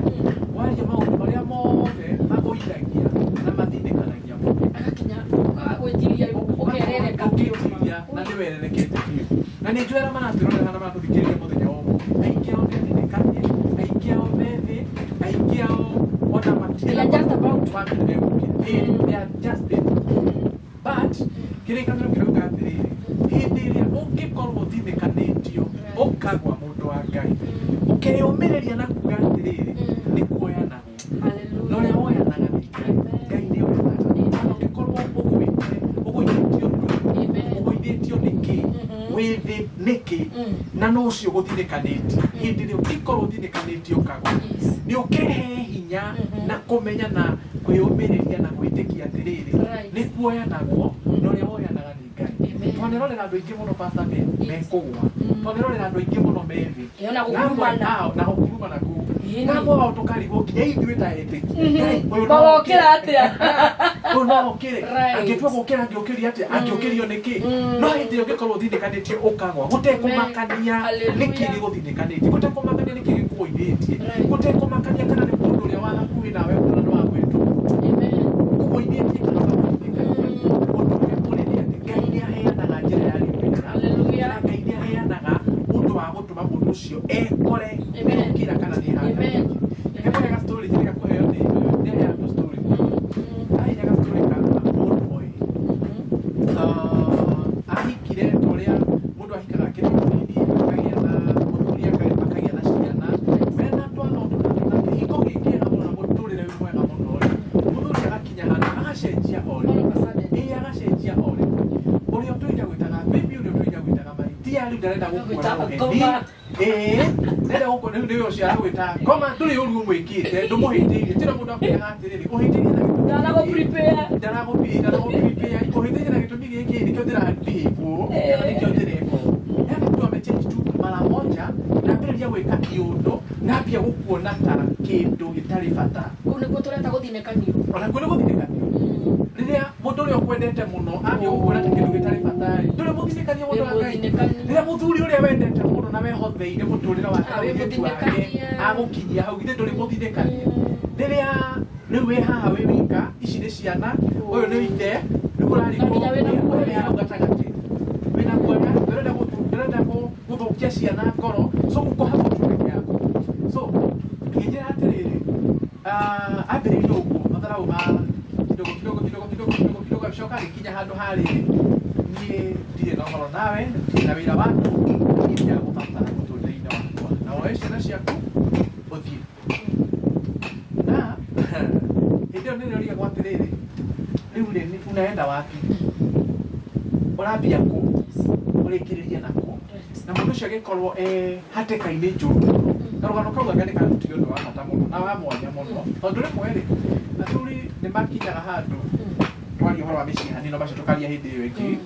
waria maũndũ marĩa mothe magũithagia na mathinĩkanagia mũndũ. Agakinya gwĩtiria, ũkerereka biũ. Ũgĩtiria na nĩ wererekete biũ, na nĩ njũĩ arĩa maratwĩrorera na maratũthikĩrĩria mũthenya wa ũmũthĩ, aingĩ ao nĩ athinĩkanie, aingĩ ao me thĩ, aingĩ ao ona matirĩ They are just about to. wambĩrĩria gũkĩra. Ĩ, they are just there. But kĩrĩkanĩro kĩrauga atĩrĩrĩ, hĩndĩ ĩrĩa ũngĩkorwo ũthinĩkanĩtio ũkagwa, mũndũ wa Ngai, ũkoiga Ũkeyũmĩrĩria na kuga atĩrĩrĩ, nĩ kuoyanagwo. Na ũrĩa woyanaga nĩ Ngai. Ngai nĩ oyanaga. Ona ũngĩkorwo ũgwĩte, ũgũithĩtio ndũ, ũgũithĩtio nĩkĩ, wĩ thĩ nĩkĩ, na no ũcio gũthinĩkanĩtie. Hĩndĩ ĩrĩa ũngĩkorwo ũthinĩkanĩtie ũkagwa, nĩ ũkehe hinya na kũmenya na kwĩyũmĩrĩria na gwĩtĩkia atĩrĩrĩ, nĩ kuoyanagwo, na ũrĩa woyanaga nĩ Ngai. Twanerorera andũ aingĩ mũno, Pastor Ben, mekũgwa. Twanerorera andũ aingĩ mũno me thĩ. Ĩyo na gũkurumana. Na gũkurumana kũu. Na amwe ao tũkarigwo nginya ithuĩ ta etĩkia. Ngai, ũyũ no Magokĩra atĩa? Ũyũ no okĩre. Angĩtua gũkĩra angĩũkĩria atĩa? Angĩũkĩrio nĩkĩ? No hĩndĩ ĩrĩa ũngĩkorwo ũthinĩkanĩtie ũkagwa, gũtekũmakania nĩkĩ gĩgũthinĩkanĩtie, gũtekũmakania nĩkĩ gĩkũgũithĩtie, gũtekũmakania kana nĩ mũndũ ũrĩa wa hakuhĩ nawe kana nĩ wa gwĩtwo. Kũgũithĩtie kana ũgakũthinĩkania. Ũndũ ũrĩa ũrĩ nĩ atĩ Ngai nĩ aheanaga njĩra ya riumĩrĩra. Na Ngai nĩ aheanaga ũndũ wa gũtũma mũndũ ũcio ekore nĩ okĩra kana nĩ hana. Reke ga story njĩrĩga kũheo nĩ nĩ aheanwo story. Aheire ga story ka mũndũ oĩ. Ahikire ta ũrĩa mũndũ ahikaga akĩrĩ mũnini, akagĩa na mũthuri, akagĩa na ciana. Mena twana o tũtatũ na kĩhiko gĩ kĩega mũno na mũtũrĩre wĩ mwega mũno rĩ. Mũthuri agakinya handũ agacenjia o rĩmwe. Ĩĩ agacenjia o rĩmwe. Ũrĩa ũtũire gwĩtaga baby, ũrĩa ũtũire gwĩtaga my dear, rĩu ndarenda gũkuona ũgeni. Ĩĩ, ndarenda gũkuona rĩu nĩwe ũcio aragwĩta ngoma, ndũrĩ ũru ũmwĩkĩte, ndũmũhĩtĩirie. Tira mũndũ akwĩraga atĩrĩrĩ, ũhĩtĩirie na gĩtũmi Ndaragũ-prepare. Ndaragũ-prepare. Ũhĩtĩirie na gĩtũmi gĩkĩ, nĩkĩo ndĩra-behave ũũ, kana nĩkĩo ndĩreka ũũ. Yaani mtu amechange tu mara moja, na ambĩrĩria gwĩka iũndũ, na ambia gũkuona ta kĩndũ gĩtarĩ bata. Kũu nĩkuo tũreta gũthinĩkanio. Ona kuo nĩ gũthinĩkanio. Rĩrĩa mũndũ ũrĩa ũkwendete mũno ambia gũkuona ta kĩndũ gĩtarĩ bata rĩ, ndũrĩ mũthinĩkanie mũndũ wa Ngai. Rĩrĩa mũthuri ũrĩa wendete mũno na wehotheire mũtũrĩre wake na Ah, wĩ ũirĩtu wake mũthinĩkanie. agũkinyia hau, githĩ ndũrĩ mũthinĩkanie? Rĩrĩa rĩu wĩ haha wĩ wika, ici nĩ ciana, ũyũ nĩ ithe, rĩu ũrarigwo Nginya wĩna guoya. wĩ hau gatagatĩ. Wĩna guoya, ndũrenda gũthũkia ciana ngoro, so uko hapo tu peke yako. So ngĩnjĩra atĩrĩrĩ, ambĩrĩirie ũguo matharaũ ma kidogo kidogo kidogo kidogo kidogo kidogo, agĩcoka agĩkinya handũ harĩrĩ, niĩ ndirĩ na ũhoro nawe, ndirĩ na wĩra waku, niĩ ndiragũbatara mũtũrĩre-inĩ wakwa, na woe ciana ciaku ũthiĩ. Na hĩndĩ ĩyo nĩrĩo ũrigagwo atĩrĩrĩ, rĩu rĩ, unaenda wapi? Ũrambia kũ? Ũrĩkĩrĩria na kũ? Na mũndũ ũcio agĩkorwo e hatĩka-inĩ njũru mũno. Karũgano kau anga nĩ karutire ũndũ wa bata mũno na wa mwanya mũno, tondũ rĩmwe rĩ, athuri nĩ makinyaga handũ, twaria ũhoro wa mĩciĩ hanini, no macio tũkaria hĩndĩ ĩyo ĩngĩ,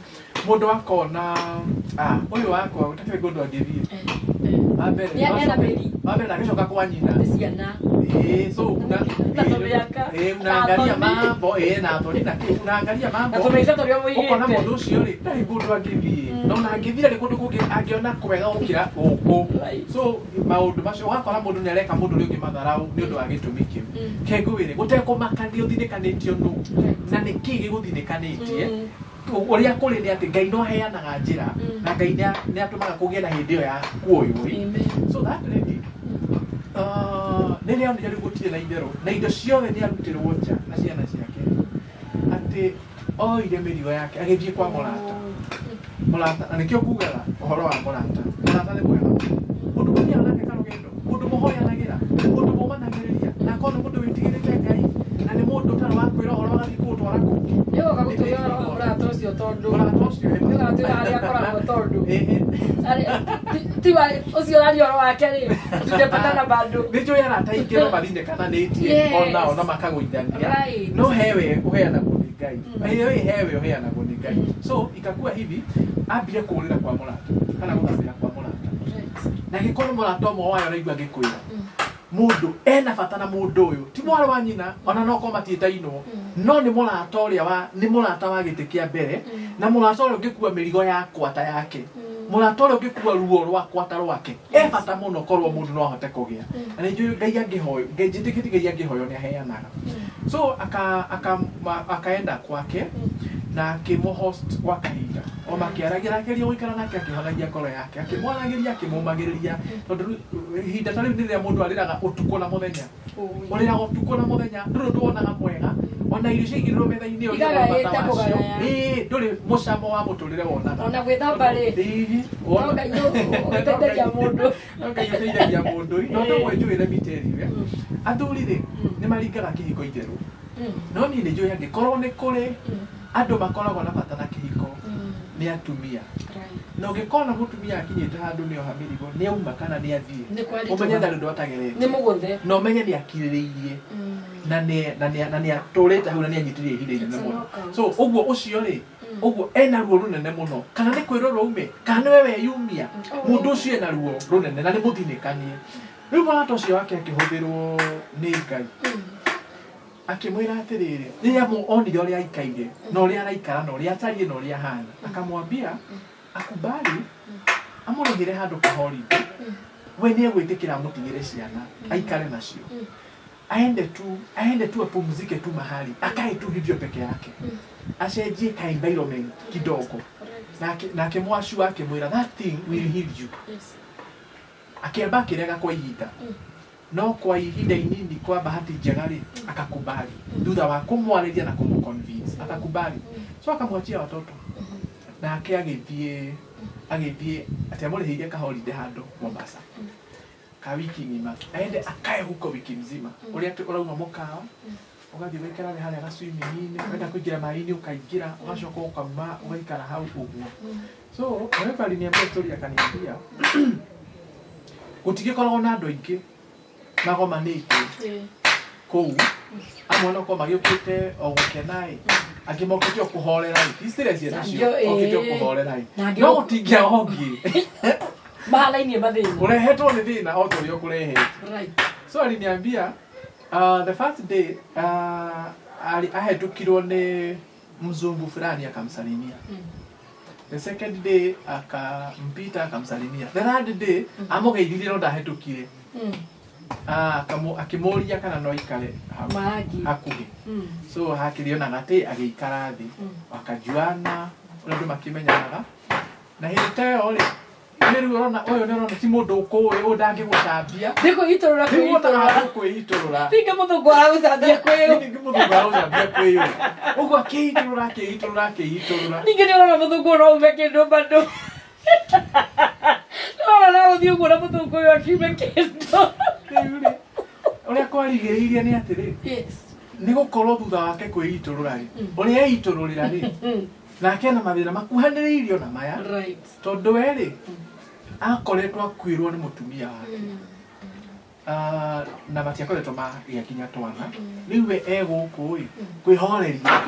mũndũ akona ũyũ wakwa gũtakĩrĩ kũndũ angĩthiĩ. Wa mbere Ena mĩri. Wa mbere ndangĩcoka kwa nyina. Nĩ ciana. Ĩĩ, so una Na tũmĩaka. ĩĩ, unaangalia Na thoni. mambo, ĩĩ, na thoni na kĩ, unaangalia mambo Na tũmaica tũrĩa ũkona mũigĩte. mũndũ ũcio rĩ, ndarĩ kũndũ angĩthiĩ, na ona angĩthiĩ rĩ, kũndũ kũngĩ angĩona kwega gũkĩra gũkũ. So maũndũ macio ũgakora mũndũ nĩ areka mũndũ ũrĩa ũngĩ matharaũ nĩ ũndũ wa gĩtũmi kĩu. Ke ngwĩre, gũtekũmakania ũthinĩkanĩtio nũ na nĩ kĩĩ gĩgũthinĩkanĩtie, ũrĩa kũrĩ nĩ atĩ Ngai no aheanaga njĩra, na Ngai nĩ atũmaga kũgĩe na hĩndĩ ĩyo ya kuoywo. So that lady, rĩrĩa onire rĩu gũtirĩ na itherũ na indo ciothe nĩ arutirwo nja na ciana ciake, atĩ oire mĩrigo yake agĩthiĩ kwa mũrata. Mũrata, na nĩkĩo ngugaga ũhoro wa mũrata. Mũrata nĩ mwega mũno. Mũndũ mũthiaga nake karũgendo, mũndũ mũhoyanagĩra, mũndũ mũmanagĩrĩria, na akorwo nĩ mũndũ wĩtigĩrĩte Ngai, na nĩ mũndũ ũtarĩ wa kwĩra ũhoro agathiĩ kũũtwara kũngĩ. Nĩ ũgoka gũtwĩra ũhoro wa mũrata ũcio tondũ Mũrata ũcio nĩ ũgatwĩra harĩa akoragwo tondũ Ĩhĩ. Ti ũcio ũraria ũhoro wake rĩ, tũtingĩpatana bado. Nĩ njũĩ arata aingĩ no mathinĩkananĩtie onao na makagũithania, no hewe ũheanagwo nĩ Ngai. Ĩĩ, hewe ũheanagwo nĩ Ngai. So ikakuwa hivi, ambire kũũrĩra kwa mũrata kana gũthambĩra kwa mũrata, na gĩkorwo mũrata ũmwe wayo araigua ngĩkwĩra mũndũ ena bata na mũndũ ũyũ ti mwarĩ wa nyina, ona no korwo matiĩtainwo, no nĩ mũrata ũrĩa wa nĩ mũrata wa gĩtĩ kĩa mbere, na mũrata ũrĩa ũngĩkua mĩrigo yakwa ta yake, mũrata ũrĩa ũngĩkua ruo rwakwa ta rwake, e bata mũno korwo mũndũ no ahote kũgĩa. Na nĩ njũĩ Ngai angĩhoywo, Ngai njĩtĩkĩtie Ngai angĩhoywo nĩ aheanaga. So akaenda kwake na akĩmũhost gwa kahinda, o makĩaragia, akĩgeria gũikara nake, akĩhonagia ngoro yake, akĩmwaragĩria, akĩmũmagĩrĩria, tondũ rĩu ihinda ta rĩu nĩ rĩrĩa mũndũ arĩraga ũtukũ na mũthenya, ũrĩraga ũtukũ na mũthenya, ndũrĩ ũndũ wonaga mwega. Ona irio ciaigĩrĩrwo metha-inĩ ĩyo Igagaĩte bata wacio. Kũgaya. Ĩĩ, ndũrĩ mũcamo wa mũtũrĩre wonaga. Ona gwĩthamba rĩ, Ĩĩ, no wona- Ngai ũteithagia mũndũ. No Ngai ũteithagia mũndũ. No toguo njũĩ, let me tell you, eh. Athuri rĩ, nĩ maringaga kĩhiko itherũ. No niĩ nĩ njũĩ angĩkorwo nĩ kũrĩ andũ makoragwo na bata na kĩhiko, nĩ atumia. Na ũngĩkona mũtumia akinyĩte handũ nĩ oha mĩrigo, nĩ auma kana nĩ athiĩ, Nĩ kwarĩtwo. ũmenye ndarĩ ũndũ atagerete. Nĩ mũgũthe. Na ũmenye nĩ akirĩrĩirie na nĩ atũrĩte hau na nĩ anyitĩrĩire ihinda inene It's a mũno. knockout. So ũguo ũcio rĩ, ũguo ena ruo rũnene mũno, kana nĩ kwĩrwo raume kana nĩwe weyumia, mũndũ ũcio ena ruo rũnene na nĩ mũthinĩkanie. Rĩu mũrata ũcio wake akĩhũthĩrwo nĩ Ngai, akĩmwĩra atĩrĩrĩ, rĩrĩa onire ũrĩa aikaire na ũrĩa araikara na ũrĩa atariĩ na ũrĩa ahana, akamwambia akubali amũrĩhĩre handũ ka holiday, we nĩ egwĩtĩkĩra amũtigĩre ciana aikare nacio, aende tu apumzike tu mahali, akae tu hivyo peke yake, acenjie ka environment kidogo. Nake mwacu akĩmwĩra, "That thing will heal you." Akĩamba akĩrega kwa ihinda, no kwa ihinda inini, kwa bahati njega rĩ, akakubali. Thutha wa kũmwarĩria na kũmũconvince, akakubali. So akamwachia watoto, nake agĩthiĩ atĩ amũrĩhĩire ka holiday handũ Mombasa ka wiki ng'ima, aende akae huko wiki mzima. Ũrĩa atĩ ũrauma mũkawa, ũgathiĩ ũgaikara thĩ harĩa ga-swimming-inĩ, wenda kũingĩra maĩ-inĩ ũkaingĩra, ũgacoka ũkauma, ũgaikara hau ũguo. So wewe aliniambia story, akaniambia gũtigĩkoragwo na andũ aingĩ magomanĩte kũu, amwe no korwo magĩũkĩte o gũkena ĩ, angĩ mokĩte o kũhorera ĩ, ti stress nacio, Angĩ, okĩte o kũhorera ĩ, Na angĩ no gũtingĩaga ũngĩ mahanainie mathĩna. Ũrehetwo nĩ thĩna o ta ũrĩa ũkũrehete. So aliniambia the first day ahetũkirwo nĩ mzungu fulani, akamsalimia. The second day akampita, akamsalimia. The third day amũgeithirie no ndahetũkire. Akĩmũria kana no aikare hau Marangi. hakuhĩ. So hakĩrĩ gatĩ agĩikara thĩ, wakajuana ũrĩa andũ makĩmenyanaga. Na hĩndĩ ta ĩyo rĩ, nĩ rĩu ũrona ũyũ nĩ ũrona ti mũndũ ũkũĩ, ũyũ ndangĩgũcambia. Nĩ kwĩitũrũra. Rĩu wonaga Kwĩitũrũra. handũ kwĩitũrũra. Ringa mũthũngũ aragũcambia kwĩũ. Ningĩ mũthũngũ aragũcambia kwĩyũ ũguo, akĩitũrũra, akĩitũrũra, akĩitũrũra. Ningĩ nĩ ũrona mũthũngũ no ume kĩndũ bado, nĩwona no gũthiĩ ũguo na mũthũngũ ũyũ akiume kĩndũ. Rĩu rĩ, ũrĩa kwarigĩrĩirie nĩ atĩrĩ, nĩ gũkorwo thutha wake kwĩitũrũra rĩ, ũrĩa eitũrũrĩra rĩ, nake ena mathĩna makuhanĩrĩirio na maya, tondũ we rĩ, akoretwo akuĩrwo nĩ mũtumia wake. Ah, na matiakoretwo magĩa nginya twana. Rĩu we e gũkũ ĩ kwĩhoreria,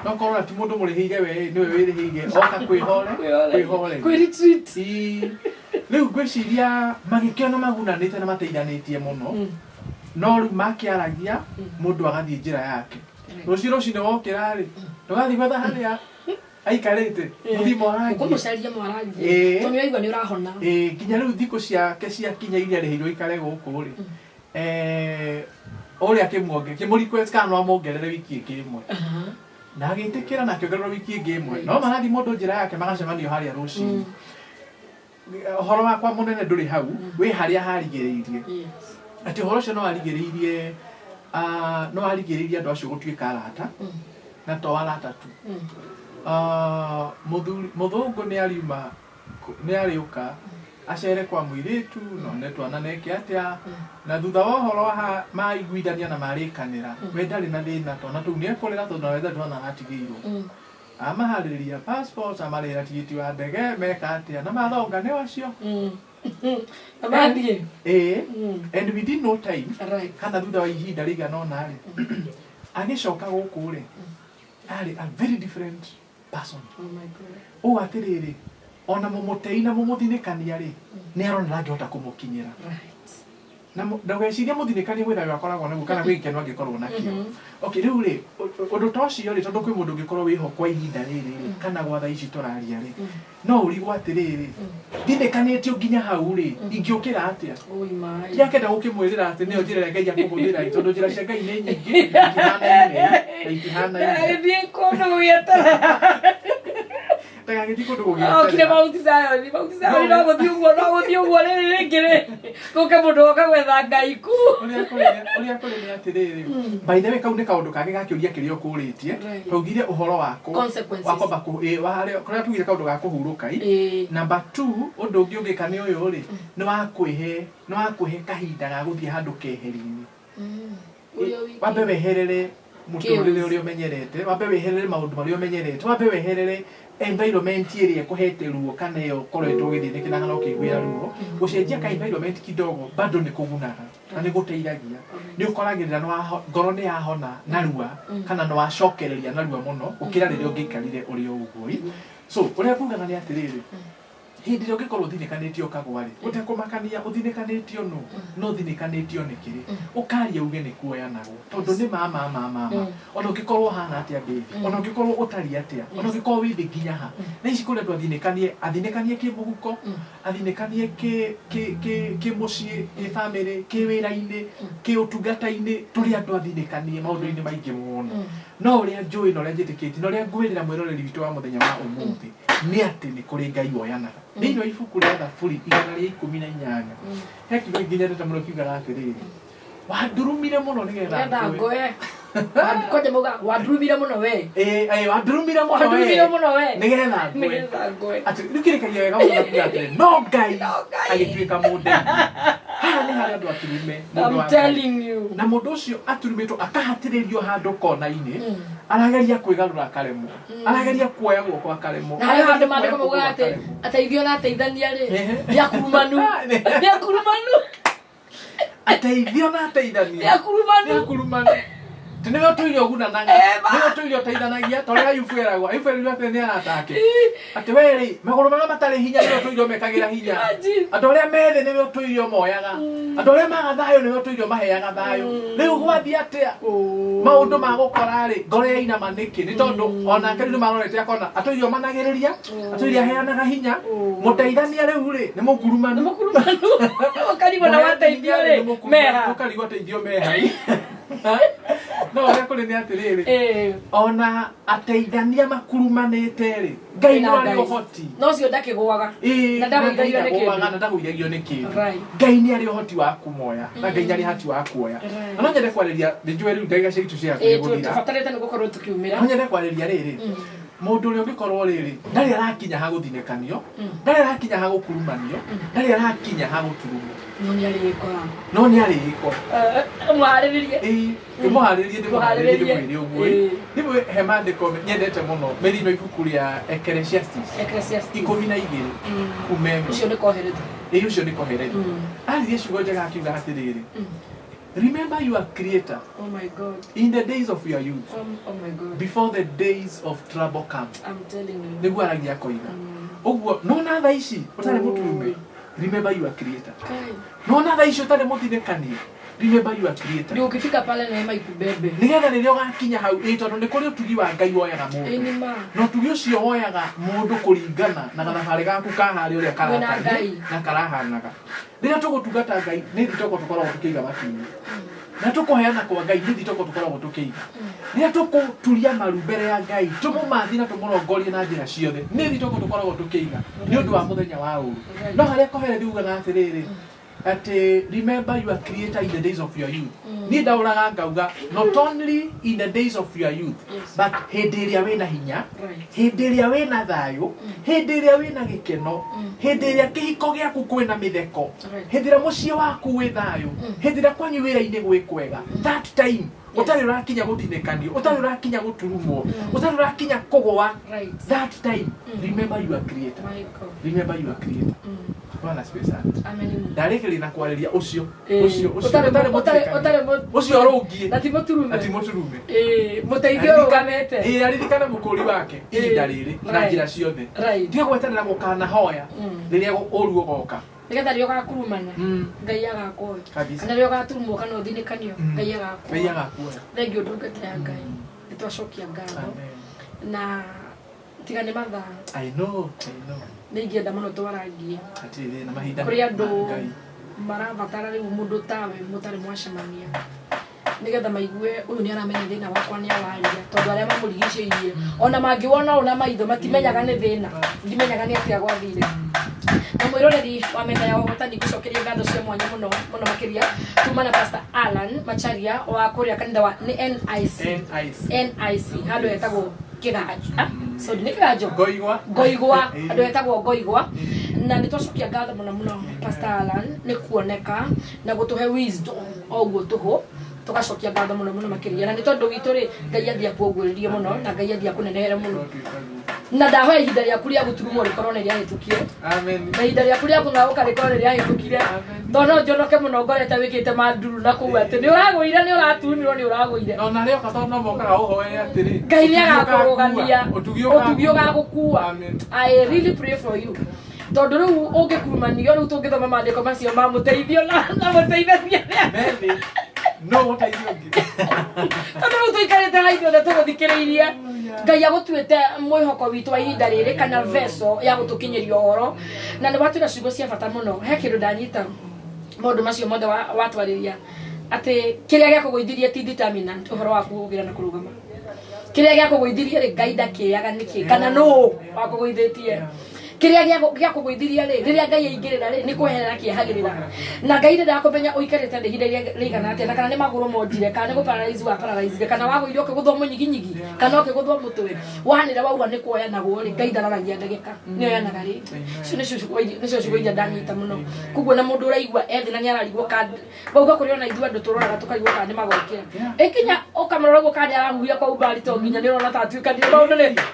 no korwo na ti mũndũ mũrĩhĩire, we nĩwe wĩrĩhĩire, oka kwĩhore kwĩhoreria. Kwĩ retreat. Ii. Rĩu ngwĩciria magĩkĩona magunanĩte na mateithanĩtie mũno, no rĩu makĩaragia, mũndũ agathiĩ njĩra yake. Rũciũ rũcinĩ wokĩra rĩ, ndũgathiĩ gwetha harĩa aikarĩte, mũthiĩ mwarangie. Ũkũmũcaria mwarangie, tondũ nĩwaigua nĩ ũrahona. Ĩĩ, nginya rĩu thikũ ciake ciakinya iria arĩhĩirwo ikare gũkũ rĩ, ũrĩa akĩmuonge kĩmũ kana no amuongerere wiki ĩngĩ ĩmwe, na agĩtĩkĩra na akĩongererwo wiki ĩngĩ ĩmwe. No marathiĩ mũndũ njĩra yake, magacemanio harĩa rũcinĩ. Ũhoro wakwa mũnene ndũrĩ hau, wĩ harĩa harigĩrĩirie, atĩ ũhoro ũcio no warigĩrĩirie, no warigĩrĩirie andũ acio gũtuĩka arata, na to arata tu. Ah, mũthuri mũthũngũ nĩ ariuma, nĩ arĩũka acere kwa mũirĩtu no nĩ twana neke atĩa, na thutha wa ũhoro ha maiguithania na marĩkanĩra, we ndarĩ na thĩna, twana tũu nĩ ekũrera, tondũ nawe ndarĩ twana aratigĩirwo. Amaharĩrĩria passport, amarĩhĩra tigiti wa ndege, meka atĩa na mathonga nĩ wacio. Na mathiĩ. Ĩĩ. And within no time, kana thutha wa ihinda rĩigana ũna rĩ, agĩcoka gũkũ rĩ, arĩ a very different person. Oh my God. Ũũ atĩrĩrĩ, ona mũmũtei na mũmũthinĩkania rĩ, nĩ arona ndangĩhota kũmũkinyĩra. Na ndũgecirie mũthinĩkania gwĩ thayũ akoragwo naguo kana gwĩ gĩkeno angĩkorwo nakĩo. Okay, rĩu rĩ, ũndũ ta ũcio rĩ, tondũ kwĩ mũndũ ũngĩkorwo wĩho kwa ihinda rĩrĩ rĩ, kana gwa thaa ici tũraria rĩ, no ũrigwo atĩrĩrĩ, thinĩkanĩtio nginya hau rĩ, ingĩũkĩra atĩa? Oi my. Ndiakenda gũkĩmwĩrĩra atĩ nĩyo njĩra ĩrĩa Ngai akũhũthĩra ĩ, tondũ njĩra cia Ngai nĩ nyingĩ na itihanaine, na itihanaine. Ndagĩthiĩ kũndũ gwĩetera. Ndagagĩthiĩ kũndũ kũngĩ. Okire Mount Zion, Mount Zion no gũthiĩ ũguo, no gũthiĩ ũguo rĩrĩ rĩngĩ rĩ. Gũke mũndũ woka gwetha Ngai ku. Ũrĩa kũrĩ nĩ atĩrĩrĩ, by the way, kau nĩ kaũndũ kangĩ ga kĩũria kĩrĩa ũkũrĩtie. Twaugire ũhoro wa Consequences. Wa kwamba kũrĩa tugire kaũndũ ga kũhurũka i. Number 2, ũndũ ũngĩ ũngĩka nĩ ũyũ rĩ, nĩ wa kwĩhe kahinda ga gũthiĩ handũ keheri-inĩ. Wambe weherere mũtũrĩre ũrĩa ũmenyerete, wambe weherere maũndũ marĩa ũmenyerete, wambe weherere environment ĩrĩa ĩkũhete ruo kana ĩyo ũkoretwo ũgĩthĩnĩkĩra kana ũkĩiguĩra ruo. Gũcenjia ka environment kidogo bado nĩ kũgunaga na nĩ gũteithagia. Nĩ ũkoragĩrĩra ngoro nĩ yahona narua kana nĩ wacokereria narua mũno gũkĩra rĩrĩa ũngĩikarire ũrĩ o ũguo. So ũrĩa ngugaga nĩ atĩrĩrĩ, hĩndĩ ĩrĩa ũngĩkorwo ũthinĩkanĩtio ũkagwa rĩ, ũtekũmakania ũthinĩkanĩtio nũ, no ũthinĩkanĩtio nĩ kĩrĩ, ũkaria uge nĩ kuoyanagwo, tondũ nĩ ma ona ũngĩkorwo ũhana atĩa baby, ona ũngĩkorwo ũtariĩ atĩa, ona ũngĩkorwo wĩ thĩ nginya ha. Na ici kũrĩ andũ athinĩkanie, athinĩkanie kĩmũhuko, athinĩkanie kĩmũciĩ, kĩ-bamĩrĩ, kĩ-wĩra-inĩ, kĩ-ũtungata-inĩ, tũrĩ andũ athinĩkanie maũndũ-inĩ maingĩ mũno. No ũrĩa njũĩ na ũrĩa njĩtĩkĩtie na ũrĩa ngwĩrĩra mwĩroreri witũ wa mũthenya wa ũmũthĩ nĩ atĩ nĩ kũrĩ Ngai woyanaga. Thĩinĩ wa ibuku rĩa Thaburi 118, he kiugo kĩngĩ nyendete mũno kiugaga atĩrĩrĩ, wandurumire mũno nĩgetha ngũe. Kwanja mauga wandurumire mũno we. Wandurumire mũno we. Wandurumire mũno we. Nĩgetha ngũe. Nĩgetha ngũe. Atĩ rĩu kĩrĩkagia wega mũno kiuga atĩrĩ, no Ngai agĩtuĩka mũndeithia. Haha nĩ harĩa andũ aturume, mũndũ wa I'm telling you. Na mũndũ ũcio aturumĩtwo akahatĩrĩrio handũ kona-inĩ, arageria kwĩgarũra akaremwo, arageria kuoya guoko akaremwo. Na harĩ handũ maandĩko maugaga atĩ ateithio na ateithania rĩ, nĩ akurumanu. Nĩ akurumanu. Ateithio na ateithania. Nĩ akurumanu. Nĩ akurumanu. Tĩ nĩwe ũtũire ũgunanaga, nĩwe ũtũire ũteithanagia, ta ũrĩa Ayubu eragwo. Ayubu erirwo atĩ nĩ arata ake. Atĩ we rĩ, magũrũ marĩa matarĩ hinya nĩwe ũtũire ũmekagĩra hinya. Andũ arĩa methĩ nĩwe ũtũire ũmoyaga. Andũ arĩa maga thayũ nĩwe ũtũire ũmaheaga thayũ. Rĩu gwathiĩ atĩa? Maũndũ ma gũkora rĩ, ngoro yainama nĩkĩ? Nĩ tondũ onake rĩu nĩmarorete akona atũire ũmanagĩrĩria, atũire aheanaga hinya, mũteithania rĩu rĩ, nĩ mũkurumanu. Nĩ mũkurumanu. Ũkarigwo na wateithio rĩ, meha. Ũkarigwo ateithio meha. No ũrĩa kũrĩ nĩ atĩrĩrĩ, ona ateithania makurumanĩte rĩ, Ngai no arĩ ũhoti. No ũcio ndakĩgũaga. Na ndagũithagio nĩ kĩndũ. Na ndagũithagio nĩ kĩndũ. Ngai nĩ arĩ ũhoti wa kũmoya, na Ngai nĩ arĩ ũhoti wa kuoya. Na no nyende kwarĩria, nĩ njũĩ rĩu ndagĩka citũ cia hakuhĩ gũthira. Tũbatarĩte nĩ gũkorwo tũkiumĩra. No nyende kwarĩria rĩrĩ, mũndũ ũrĩa ũngĩkorwo rĩrĩ, ndarĩ arakinya ha gũthinĩkanio, ndarĩ arakinya ha gũkurumanio, ndarĩ arakinya ha gũturumwo. No nĩ arĩĩkora. No nĩ arĩĩkora. Mũharĩrĩrie. Ndĩmũharĩrĩrie, ndĩmũharĩrĩrie, ndĩmwĩre ũguo. Rĩmwe he maandĩko nyendete mũno me thĩinĩ wa ibuku rĩa Ecclesiastes. Ecclesiastes. 12. Kume. Ũcio nĩ Kohelethu. Ĩĩ, ũcio nĩ Kohelethu. Aririe ciugo njega akiuga atĩrĩrĩ, remember your creator. Oh my God. In the days of your youth. Oh my God. Before the days of trouble come. I'm telling you. Nĩguo aragia akoiga. Ũguo nona thaa ici ũtarĩ mũturume, remember your creator. Nona thaa ici ũtarĩ mũthinĩkanie, remember your creator. Ndio ukifika pale neema ikubebe. Nĩgetha rĩrĩa ũgakinya hau, tondũ nĩ kũrĩ ũtugi wa Ngai woyaga mũndũ. Na ũtugi ũcio woyaga mũndũ kũringana na gathabarĩ gaku ka harĩa ũrĩa karatariĩ na karahanaga. Rĩrĩa tũgũtungata Ngai nĩ thitoko tũkoragwo tũkĩiga makinya. Na tũkũheana kwa Ngai nĩ thitoko tũkoragwo tũkĩiga. Rĩrĩa tũkũturia maru mbere ya Ngai, tũmũmathi na tũmũrongorie na njĩra ciothe, nĩ thitoko tũkoragwo tũkĩiga nĩ ũndũ wa mũthenya wa ũru. No harĩa Kohelethu ugaga atĩrĩrĩ, atĩ remember your creator in the days of your youth. Niĩ ndaũraga ngauga not only in the days of your youth, but hĩndĩ ĩrĩa wĩna hinya, hĩndĩ ĩrĩa wĩna thayũ, hĩndĩ ĩrĩa wĩna gĩkeno, hĩndĩ ĩrĩa kĩhiko gĩaku kwĩna mĩtheko, hĩndĩ ĩrĩa mũciĩ waku wĩ thayũ, hĩndĩ ĩrĩa kwanyu wĩra-inĩ gwĩ kwega, that time ũtarĩ ũrakinya gũthinĩkanio, ũtarĩ ũrakinya gũturumwo, ũtarĩ ũrakinya kũgũa, that time remember your creator. Remember your creator. Bwana asifiwe sana. Ndarĩkĩrĩria na kwarĩria ũcio ũcio ũcio ũrũngiĩ na ti mũturume, na ti mũturume, mũteithio ũrũgamĩte, aririkane mũkũri wake ihinda rĩrĩ na njĩra ciothe. Tiga gweterera gũkanahoya rĩrĩa ũru ũgoka, nĩgetha rĩrĩa ũgakurumana Ngai agakuoya, kana rĩrĩa ũgaturumwo kana ũthinĩkanio Ngai agakuoya. Thengiũ ndungata ya Ngai, nĩtwacokia ngatho na tiga nĩ mathaa. I know, I know. Nĩ ingĩenda mũno twarangie na mahinda kũrĩ andũ marabatara rĩu mũndũ tawe mũtarĩ mwacemania. Nĩgetha maigue ũyũ nĩ aramenya thĩna wakwa nĩ awaria, tondũ arĩa mamũrigicĩirie ona mangĩwona ũũ na maitho matimenyaga nĩ thĩna, ndimenyaga nĩ atĩa gwathire. Na mwĩroreri wa metha ya ũhotani, ngũcokeria ngatho cia mwanya mũno mũno makĩria tuma na Pastor Alan Macharia wa kũrĩa kanitha wa nĩ NIC. NIC. NIC, handũ hetagwo Kĩganjo. Ah, sorry, nĩ Kĩganjo. Ngoigwa. Ngoigwa, handũ hetagwo Ngoigwa. Na nĩ twacokia ngatho mũno mũno Pastor Alan nĩ kuoneka na gũtũhe wisdom o ũguo tũhũ, tũgacokia ngatho mũno mũno makĩria. Na nĩ tondũ witũ rĩ, Ngai athiĩ akuongorerie mũno na Ngai athiĩ akũnenehere mũno, na ndahoya ihinda rĩaku rĩa gũturumwo rĩkorwo nĩ rĩahĩtũkire. Amen. Na ihinda rĩaku rĩa kũng'aũka rĩkorwo nĩ rĩahĩtũkire. Amen. Tondũ no njonoke mũno ngorete wĩkĩte manduru na kũu atĩ nĩ ũragũire, nĩ ũratunirwo, nĩ ũragũire. Na ona rĩoka, tondũ no mokaga ũhoere atĩrĩ, Ngai nĩ ũtugi agakũrũgamia. Ũtugi. Ũtugi ũgagũkua. Amen. I really pray for you, tondũ rĩu ũngĩkurumanio, rĩu tũngĩthoma maandĩko macio ma mũteithio na mũteithania. Methĩ no ũteithio ũngĩ. Tondũ rĩu tũikarĩte haha ithuothe tũgũthikĩrĩirie, Ngai agũtuĩte mwĩhoko witũ wa ihinda rĩrĩ kana veso ya gũtũkinyĩria ũhoro, na nĩ watwĩra ciugo cia bata mũno. He kĩndũ ndanyita maũndũ macio mothe watwarĩria, atĩ kĩrĩa gĩakũgũithirie ti determinant ũhoro waku gũkĩra na kũrũgama. Kĩrĩa gĩakũgũithirie rĩ, Ngai ndakĩaga nĩkĩ kana nũ wakũgũithĩtie. Kĩrĩa gĩakũgũithirie rĩ, rĩrĩa Ngai aingĩrĩra rĩ, nĩ kweherera kĩehagĩrĩra. Na Ngai ndendaga kũmenya ũikarĩte thĩ ihinda rĩigana atĩa, na kana nĩ magũrũ monjire, kana nĩ gũparalyze wa paralyzire, kana wagũire ũkĩgũthwo mũnyiginyigi, kana ũkĩgũthwo mũtwe, wanĩra wauga nĩ kuoyanagwo rĩ, Ngai ndararagia ndagĩka, nĩ oyanaga rĩngĩ. Icio nĩcio ciugo iria ndanyita mũno. Koguo na mũndũ ũraigua ethĩ na nĩ ararigwo kana wauga kũrĩ ona ithuĩ andũ tũroraga tũkarigwo kana nĩ magokĩra, ĩkinya ũkamũrora ũguo kana nĩ arahuhia kwa umbari, to nginya nĩ ũrona ta atuĩkanire,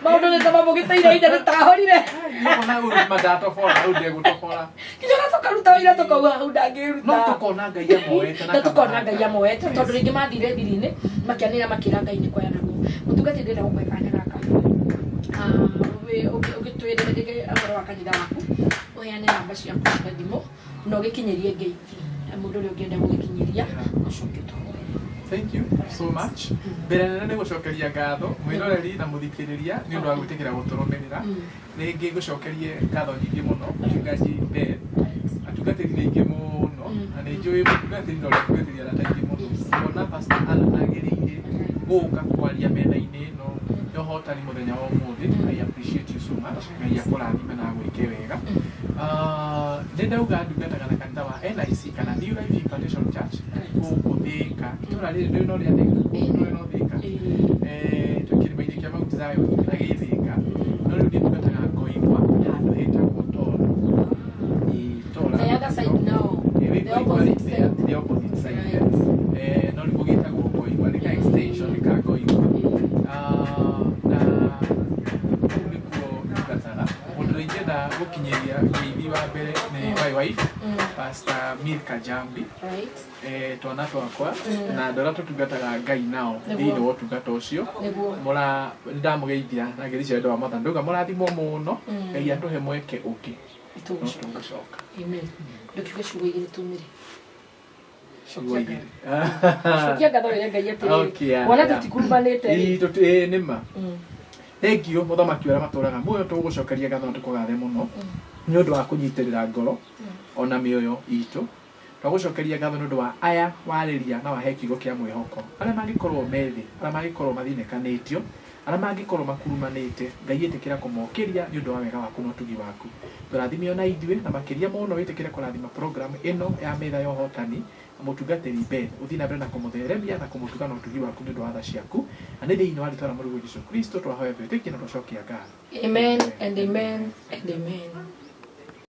maũndũ nĩ ta mamũgĩtĩire inya nĩ tahorire. Ũkona ũyũ mandatobora, ũyũ ndegũtobora. Nginya ona tũkaruta wĩra tũkauga hau ndangĩruta. No tũkona Ngai amoete. Na tũkona Ngai amoete, tondũ rĩngĩ mathire thiri-inĩ makĩanĩra makĩra Ngai nĩ kuoyanagwo. Mũtungati, ndĩrenda gũkũhe kanya gaka. Ah, ũgĩtwĩre rĩngĩ ũhoro wa kanitha waku, ũheane namba ciaku cia thimũ na ũgĩkinyĩrie ngeithi mũndũ ũrĩa ũngĩenda gũgĩkinyĩria, ũcoke ũtũhoere. Thank you so much. Mbere nene nĩ gũcokeria ngatho mwĩroreri na mũthikĩrĩria nĩ ũndũ wa gwĩtĩkĩra gũtũrũmĩrĩra. Rĩngĩ ngũcokerie ngatho nyingĩ mũno mũchungaji Ben. Atungatĩri nĩ aingĩ mũno na nĩ njũĩ mũtungatĩri na ũrĩa atungatĩri arata aingĩ mũno. Kuona Pastor Alan agĩrĩire gũka kwaria metha-inĩ ĩno ya ũhotani mũthenya wa ũmũthĩ, I appreciate you so much. Ngai akũrathime na agwĩke wega. Ah, nĩ ndauga ndungataga na kanitha wa NIC kana New Life Impartation Church gũkũ Thĩka, itũra rĩrĩ ndũĩ no rĩa Thĩka, ndũĩ no Thĩka. Twĩ kĩrĩma-inĩ kĩa Mount Zion na gĩ Thĩka, no rĩu niĩ ndungataga Ngoigwa handũ hetagwo Tora. Ĩĩ, Tora. The other side now. Wĩ The Ngoigwa rĩ, opposite side. The opposite side. Right. No rĩu gũgĩtagwo Ngoigwa, nĩ ka extension ka Ngoigwa. Ah, na kũu nĩkuo ndungataga. Mũndũ ũrĩa ingĩenda gũkinyĩria ngeithi wa mbere nĩ my wife, Pastor Milka Jambi, twana twakwa na andũ arĩa tũtungataga Ngai nao thĩinĩ wa ũtungata ũcio. Mũra nĩndamũgeithia na ngeithi cia wendo wa Mwathani, ndauga mũrathimwo mũno. Ngai atũhe mweke ũngĩ no Tũgũcoka. Tũgũcoka. Amen. Ndũkiuge ciugo igĩrĩ tumire. Ciugo igĩrĩ. Cokia ngatho wĩre Ngai atĩrĩrĩ, Okay, yeah, wona tũtikurumanĩte rĩ. Ĩĩ, nĩ ma. Thank you, mũthamaki ũrĩa matũraga muoyo, tũgũcokeria ngatho na tũkũgathe mũno nĩ ũndũ wa kũnyitĩrĩra ngoro ona mĩoyo itũ. Twagũcokeria ngatho nĩ ũndũ wa aya warĩria na wahe kiugo kĩa mwĩhoko, arĩa mangĩkorwo methĩ, arĩa mangĩkorwo mathĩnĩkanĩtio, arĩa mangĩkorwo makurumanĩte. Ngai, ĩtĩkĩra kũmokĩria nĩ ũndũ wa wega waku na ũtugi waku. Tũrathime ona ithuĩ, na makĩria mũno wĩtĩkĩre kũrathima program ĩno ya metha ya ũhotani na mũtungatĩri Ben, ũthiĩ na mbere na kũmũtheremia na kũmũtuga na ũtugi waku nĩ ũndũ wa tha ciaku, na nĩ thĩinĩ wa rĩtwa rĩa Mũrũguo Jesu Kristo twahoya twĩtĩkie na twacokia ngatho. Amen and amen and amen.